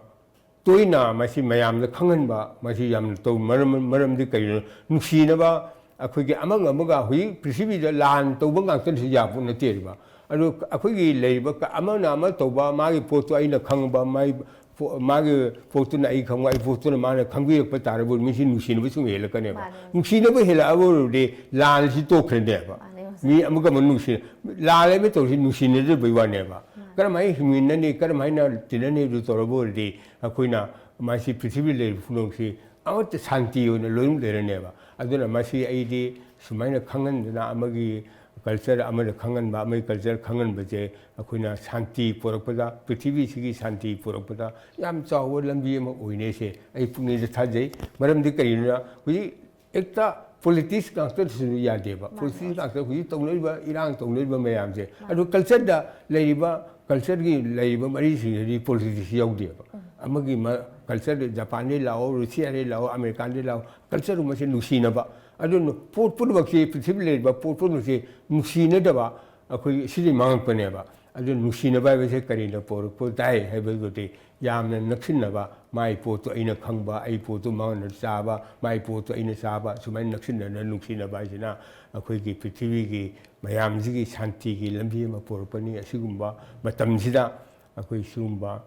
ꯇꯣꯏꯅ ꯃꯁꯤ ꯃꯌꯥꯝꯗ ꯈꯪꯍꯟꯕ, ꯃꯁꯤ ꯌꯥꯝꯅ ꯇꯧ-, ꯃꯔꯝ, ꯃꯔꯝꯗꯤ ꯀꯔꯤꯅꯣ? ꯅꯨꯡꯁꯤꯅꯕ, ꯑꯩꯈꯣꯏꯒꯤ ꯑꯃꯒ ꯑꯃꯒ ꯍꯧꯖꯤꯛ ꯄ꯭ꯔꯤꯊꯤꯕꯤꯗ ꯂꯥꯟ ꯇꯧꯕ ꯉꯥꯛꯇꯅꯁꯨ ꯌꯥꯄꯣꯠ ꯅꯠꯇꯦꯕ꯫ ꯑꯗꯨ ꯑꯩꯈꯣꯏꯒꯤ ꯂꯩꯔꯤꯕ ꯀ-, ꯑꯃꯅ ꯑꯃ ꯇꯧꯕ, ꯃꯥꯒꯤ ꯄꯣꯠꯇꯨ ꯑꯩꯅ ꯈꯪꯕ, ꯃꯥꯒꯤ ꯄꯣ-, ꯃꯥꯒꯤ ꯄꯣꯠꯇꯨꯅ ꯑꯩ ꯈꯪꯕ, ꯑꯩ ꯄꯣꯠꯇꯨꯅ ꯃꯥꯅ ꯈꯪꯕꯤꯔꯛꯄ ꯇꯥꯔꯕꯗꯤ ꯃꯤꯁꯤ ꯅꯨꯡꯁꯤꯅꯕ ꯁꯨꯝ ꯍꯦꯜꯂꯛꯀꯅꯦꯕ꯫ ꯃꯥꯅꯦ, ꯃꯥꯅꯦ꯫ ꯅꯨꯡꯁꯤꯅꯕ ꯍꯦꯜꯂꯛꯑꯕꯗꯤ ꯂꯥꯟꯁꯤ ꯇꯣꯛꯈ꯭ꯔꯅꯦꯕ꯫ ꯃꯥꯅꯦ, ꯑꯣꯖꯥ꯫ ꯃꯤ ꯑꯃꯒ ꯑꯃ ꯅꯨꯡꯁꯤ-, ꯂꯥꯜꯂꯦꯕ ꯇꯧꯔꯤꯁꯤ ꯅꯨꯡꯁꯤꯅꯗꯕꯩ ꯋꯥꯅꯦꯕ꯫ ꯃꯥꯅꯦ꯫ ꯀꯔꯝꯍꯥꯏꯅ ꯍꯤꯡꯃꯤꯟꯅꯅꯤ, ꯀꯔꯝꯍꯥꯏꯅ ꯇꯤꯟꯅꯅꯤ ꯑꯗꯨ ꯇꯧꯔꯕ ꯑꯣꯏꯔꯗꯤ ꯑꯩꯈꯣꯏꯅ ꯃꯁꯤ ꯄ꯭ꯔꯤꯊꯤꯕꯤ ꯂꯩꯔꯤꯕ ꯈꯨꯗꯤꯡꯃꯛꯁꯤ ꯑꯃꯠꯇ ꯁꯥꯟꯇꯤ ꯑꯣꯏꯅ ꯂꯣꯏꯅ ꯂꯩꯔꯅꯦꯕ꯫ ꯑꯗꯨꯅ ꯃꯁꯤ ꯑꯩꯗꯤ ꯁꯨꯃꯥꯏꯅ ꯈꯪꯍꯟꯗꯅ, ꯑꯃꯒꯤ ꯀꯜꯆꯔ ꯑꯃꯅ ꯈꯪꯍꯟꯕ, ꯑꯃꯒꯤ ꯀꯜꯆꯔ ꯈꯪꯍꯟꯕꯁꯦ ꯑꯩꯈꯣꯏꯅ ꯁꯥꯟꯇꯤ ꯄꯨꯔꯛꯄꯗ, ꯄ꯭ꯔꯤꯊꯤꯕꯤꯁꯤꯒꯤ ꯁꯥꯟꯇꯤ ꯄꯨꯔꯛꯄꯗ ꯌꯥꯝ ꯆꯥꯎꯕ ꯂꯝꯕꯤ ꯑꯃ ꯑꯣꯏꯅꯦꯁꯦ ꯑꯩ ꯄꯨꯛꯅꯤꯡꯗ ꯊꯥꯖꯩ꯫ ꯃꯔꯝꯗꯤ ꯀꯔꯤꯒꯤꯅꯣꯗ ꯍꯧꯖꯤꯛ ꯍꯦꯛꯇ ꯄꯣꯂꯤꯇꯤꯛꯁ ꯉꯥꯛꯇꯁꯨ ꯌꯥꯗꯦꯕ꯫ ꯃꯥꯅꯦ, ꯄꯣꯂꯤꯇꯤꯛꯁ ꯑꯣꯖꯥ꯫ ꯉꯥꯛꯇ ꯍꯧꯖꯤꯛ ꯇꯧꯅꯔꯤꯕ, ꯏꯔꯥꯡ ꯇꯧꯅꯔꯤꯕ ꯃꯌꯥꯝꯁꯦ, ꯃꯥꯅꯦ꯫ ꯑꯗꯨ ꯀꯜꯆꯔꯗ ꯂꯩꯔꯤꯕ, ꯀꯜꯆꯔꯒꯤ ꯂꯩꯔꯤꯕ ꯃꯔꯤꯁꯤꯡꯁꯤꯗꯤ ꯄꯣꯂꯤꯇꯤꯛꯁ ꯌꯥꯎꯗꯦꯕ꯫ ꯎꯝ꯫ ꯑꯃꯒꯤ ꯃ-, ꯀꯜꯆꯔꯗ ꯖꯄꯥꯟꯗꯒꯤ ꯂꯥꯛꯑꯣ, ꯔꯨꯁꯤꯌꯥꯗꯒꯤ ꯂꯥꯛꯑꯣ, ꯑꯃꯦꯔꯤꯀꯥꯟꯗꯒꯤ ꯂꯥꯛꯑꯣ, ꯀꯜꯆꯔ ꯄꯨꯝꯕꯁꯦ ꯅꯨꯡꯁꯤꯅꯕ꯫ ꯑꯗꯨꯅ ꯄꯣꯠ ꯄꯨꯝꯅꯃꯛꯁꯦ, ꯄ꯭ꯔꯤꯊꯤꯕꯤꯗ ꯂꯩꯔꯤꯕ ꯄꯣꯠ ꯄꯨꯝꯅꯃꯛꯁꯦ ꯅꯨꯡꯁꯤꯅꯗꯕ ꯑꯩꯈꯣꯏꯒꯤ ꯁꯤꯗꯤ ꯃꯥꯡꯉꯛꯄꯅꯦꯕ꯫ ꯑꯗꯨ ꯅꯨꯡꯁꯤꯅꯕ ꯍꯥꯏꯕꯁꯦ ꯀꯔꯤꯅ ꯄꯨꯔꯛꯄ ꯇꯥꯏ ꯍꯥꯏꯕꯗꯨꯗꯤ ꯌꯥꯝꯅ ꯅꯛꯁꯤꯟꯅꯕ, ꯃꯥꯏ ꯄꯣꯠꯇꯨ ꯑꯩꯅ ꯈꯪꯕ, ꯑꯩ ꯄꯣꯠꯇꯨ ꯃꯉꯣꯟꯗ ꯆꯥꯕ, ꯃꯥꯏ ꯄꯣꯠꯇꯨ ꯑꯩꯅ ꯆꯥꯕ, ꯁꯨꯃꯥꯏꯅ ꯅꯛꯁꯤꯟꯅꯅ ꯅꯨꯡꯁꯤꯅꯕ ꯍꯥꯏꯁꯤꯅ ꯑꯩꯈꯣꯏꯒꯤ ꯄ꯭ꯔꯤꯊꯤꯕꯤꯒꯤ ꯃꯌꯥꯝꯁꯤꯒꯤ ꯁꯥꯟꯇꯤꯒꯤ ꯂꯝꯕꯤ ꯑꯃ ꯄꯨꯔꯛꯄꯅꯤ꯫ ꯑꯁꯤꯒꯨꯝꯕ ꯃꯇꯝꯁꯤꯗ ꯑꯩꯈꯣꯏ ꯁꯤꯒꯨꯝꯕ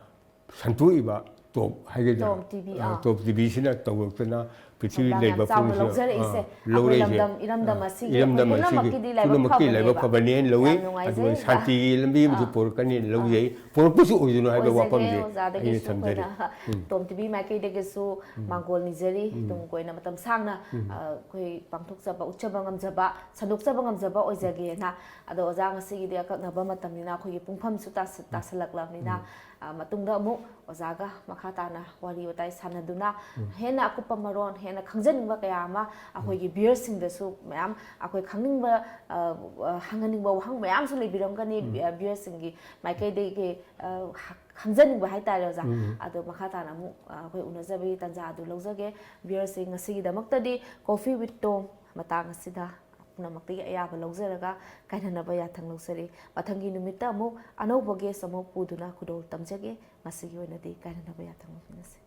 ꯁꯟꯇꯣꯛꯏꯕ ꯇꯣꯞ ꯍꯥꯏꯒꯗ꯭ꯔꯥ? ꯇꯣꯞ ꯇꯤ ꯚꯤ, ꯑ, ꯑꯥ꯫ ꯇꯣꯞ ꯇꯤ ꯚꯤꯁꯤꯅ ꯇꯧꯔꯛꯇꯅ ꯄ꯭ꯔꯤꯊꯤꯕꯤ ꯊꯧꯗꯥꯡ ꯌꯥꯝ ꯂꯩꯕ ꯆꯥꯎꯅ ꯄꯨꯝꯅꯃꯛꯁꯦ, ꯂꯧꯖꯔꯛꯏꯁꯦ꯫ ꯑ, ꯑꯩꯈꯣꯏ ꯂꯧꯔꯛꯏꯁꯦ꯫ ꯂꯝꯗꯝ, ꯏꯔꯝꯗꯝ ꯑ, ꯑꯁꯤꯒꯤ ꯏꯔꯝꯗꯝ ꯑꯩꯈꯣꯏ ꯑꯁꯤꯒꯤ ꯄꯨꯝꯅꯃꯛꯀꯤꯗꯤ ꯂꯥꯏꯕꯛ ꯄꯨꯝꯅꯃꯛꯀꯤ ꯂꯥꯏꯕꯛ ꯐꯕꯅꯦꯕ꯫ ꯐꯕꯅꯦꯅ ꯂꯧꯏ꯫ ꯌꯥꯝ ꯅꯨꯡꯉꯥꯏꯖꯩ, ꯑꯗꯨꯒ ꯑꯣꯖꯥ꯫ ꯁꯥꯟꯇꯤꯒꯤ ꯂꯝꯕꯤ ꯑꯃꯁꯨ ꯑꯥ꯫ ꯄꯨꯔꯛꯀꯅꯤ, ꯑꯥ꯫ ꯂꯧꯖꯩ꯫ ꯄꯨꯔꯛꯄꯁꯨ ꯑꯣꯏꯖꯅꯨ ꯍꯥꯏꯕ ꯑꯣꯏꯖꯒꯦ, ꯋꯥꯐꯝꯁꯦ ꯑꯣꯖꯥꯗꯒꯤꯁꯨ ꯑꯩꯅ ꯊꯝꯖꯔꯤ꯫ ꯑꯩꯈꯣꯏꯅ ꯎꯝ꯫ ꯇꯣꯝ ꯇꯤ ꯚꯤ ꯃꯥꯏꯀꯩꯗꯒꯤꯁꯨ ꯎꯝ꯫ ꯃꯥꯡꯒꯣꯜ ꯅꯤꯖꯔꯤ꯫ ꯎꯝ꯫ ꯇꯨꯡ ꯀꯣꯏꯅ ꯃꯇꯝ ꯁꯥꯡꯅ, ꯎꯝ꯫ ꯑ, ꯑꯩꯈꯣꯏ ꯄꯥꯡꯊꯣꯛꯆꯕ, ꯎꯠꯆꯕ ꯉꯝꯖꯕ, ꯁꯟꯗꯣꯛꯆꯕ ꯉꯝꯖꯕ ꯑꯣꯏꯖꯒꯦꯅ꯫ ꯑꯗꯣ ꯑꯣꯖꯥ, ꯉꯁꯤꯒꯤꯗꯤ ꯑꯀꯛꯅꯕ ꯃꯇꯝꯅꯤꯅ ꯑꯩꯈꯣꯏꯒꯤ ꯄꯨꯡꯐꯝꯁꯨ ꯇꯥꯁ-, ꯎꯝ꯫ ꯇꯥꯁꯜꯂꯛꯂꯕꯅꯤꯅ, ꯎꯝ꯫ ꯑ, ꯃꯇꯨꯡꯗ ꯑꯃꯨꯛ ꯑꯣꯖꯥꯒ ꯃꯈꯥ ꯇꯥꯅ ꯋꯥꯔꯤ ꯋꯥꯇꯥꯏ ꯁꯥꯟꯅꯗꯨꯅ ꯎꯝ꯫ ꯍꯦꯟꯅ ꯑꯀꯨꯞꯄ ꯃꯔꯣꯟ, ꯍꯦꯟꯅ ꯈꯪꯖꯅꯤꯡꯕ ꯀꯌꯥ ꯑꯃ ꯑꯩꯈꯣꯏꯒꯤ ꯎꯝ꯫ ꯚ꯭ꯌꯨꯌꯔꯁꯤꯡꯗꯁꯨ ꯃꯌꯥꯝ ꯑꯩꯈꯣꯏ ꯈꯪꯅꯤꯡꯕ, ꯑ, ꯑ, ꯍꯪꯍꯟꯅꯤꯡꯕ ꯋꯥꯍꯪ ꯃꯌꯥꯝꯁꯨ ꯂꯩꯕꯤꯔꯝꯒꯅꯤ, ꯎꯝ꯫ ꯚ꯭ꯌꯨ-, ꯚ꯭ꯌꯨꯌꯔꯁꯤꯡꯒꯤ ꯃꯥꯏꯀꯩꯗꯒꯤ, ꯑ, ꯍ-, ꯈꯪꯖꯅꯤꯡꯕ ꯍꯥꯏꯇꯥꯔꯦ, ꯑꯣꯖꯥ꯫ ꯎꯝ꯫ ꯑꯗꯣ ꯃꯈꯥ ꯇꯥꯅ ꯑꯃꯨꯛ, ꯑ, ꯑꯩꯈꯣꯏ ꯎꯅꯖꯕꯒꯤ ꯇꯥꯟꯖꯥ ꯑꯗꯨ ꯂꯧꯖꯒꯦ꯫ ꯚ꯭ꯌꯨꯌꯔꯁꯤꯡ, ꯉꯁꯤꯒꯤꯗꯃꯛꯇꯗꯤ Coffee with Tom ꯃꯇꯥꯡ ꯑꯁꯤꯗ ꯄꯨꯝꯅꯃꯛꯇꯒꯤ ꯑꯌꯥꯕ ꯂꯧꯖꯔꯒ ꯀꯥꯏꯅꯅꯕ ꯌꯥꯊꯪ ꯂꯧꯖꯔꯤ꯫ ꯃꯊꯪꯒꯤ ꯅꯨꯃꯤꯠꯇ ꯑꯃꯨꯛ ꯑꯅꯧꯕ ꯒꯦꯁ ꯑꯃꯨꯛ ꯄꯨꯗꯨꯅ ꯈꯨꯗꯣꯜ ꯇꯝꯖꯒꯦ꯫ ꯉꯁꯤꯒꯤ ꯑꯣꯏꯅꯗꯤ ꯀꯥꯏꯅꯅꯕ ꯌꯥꯊꯪ ꯂꯧꯃꯤꯟꯅꯁꯤ꯫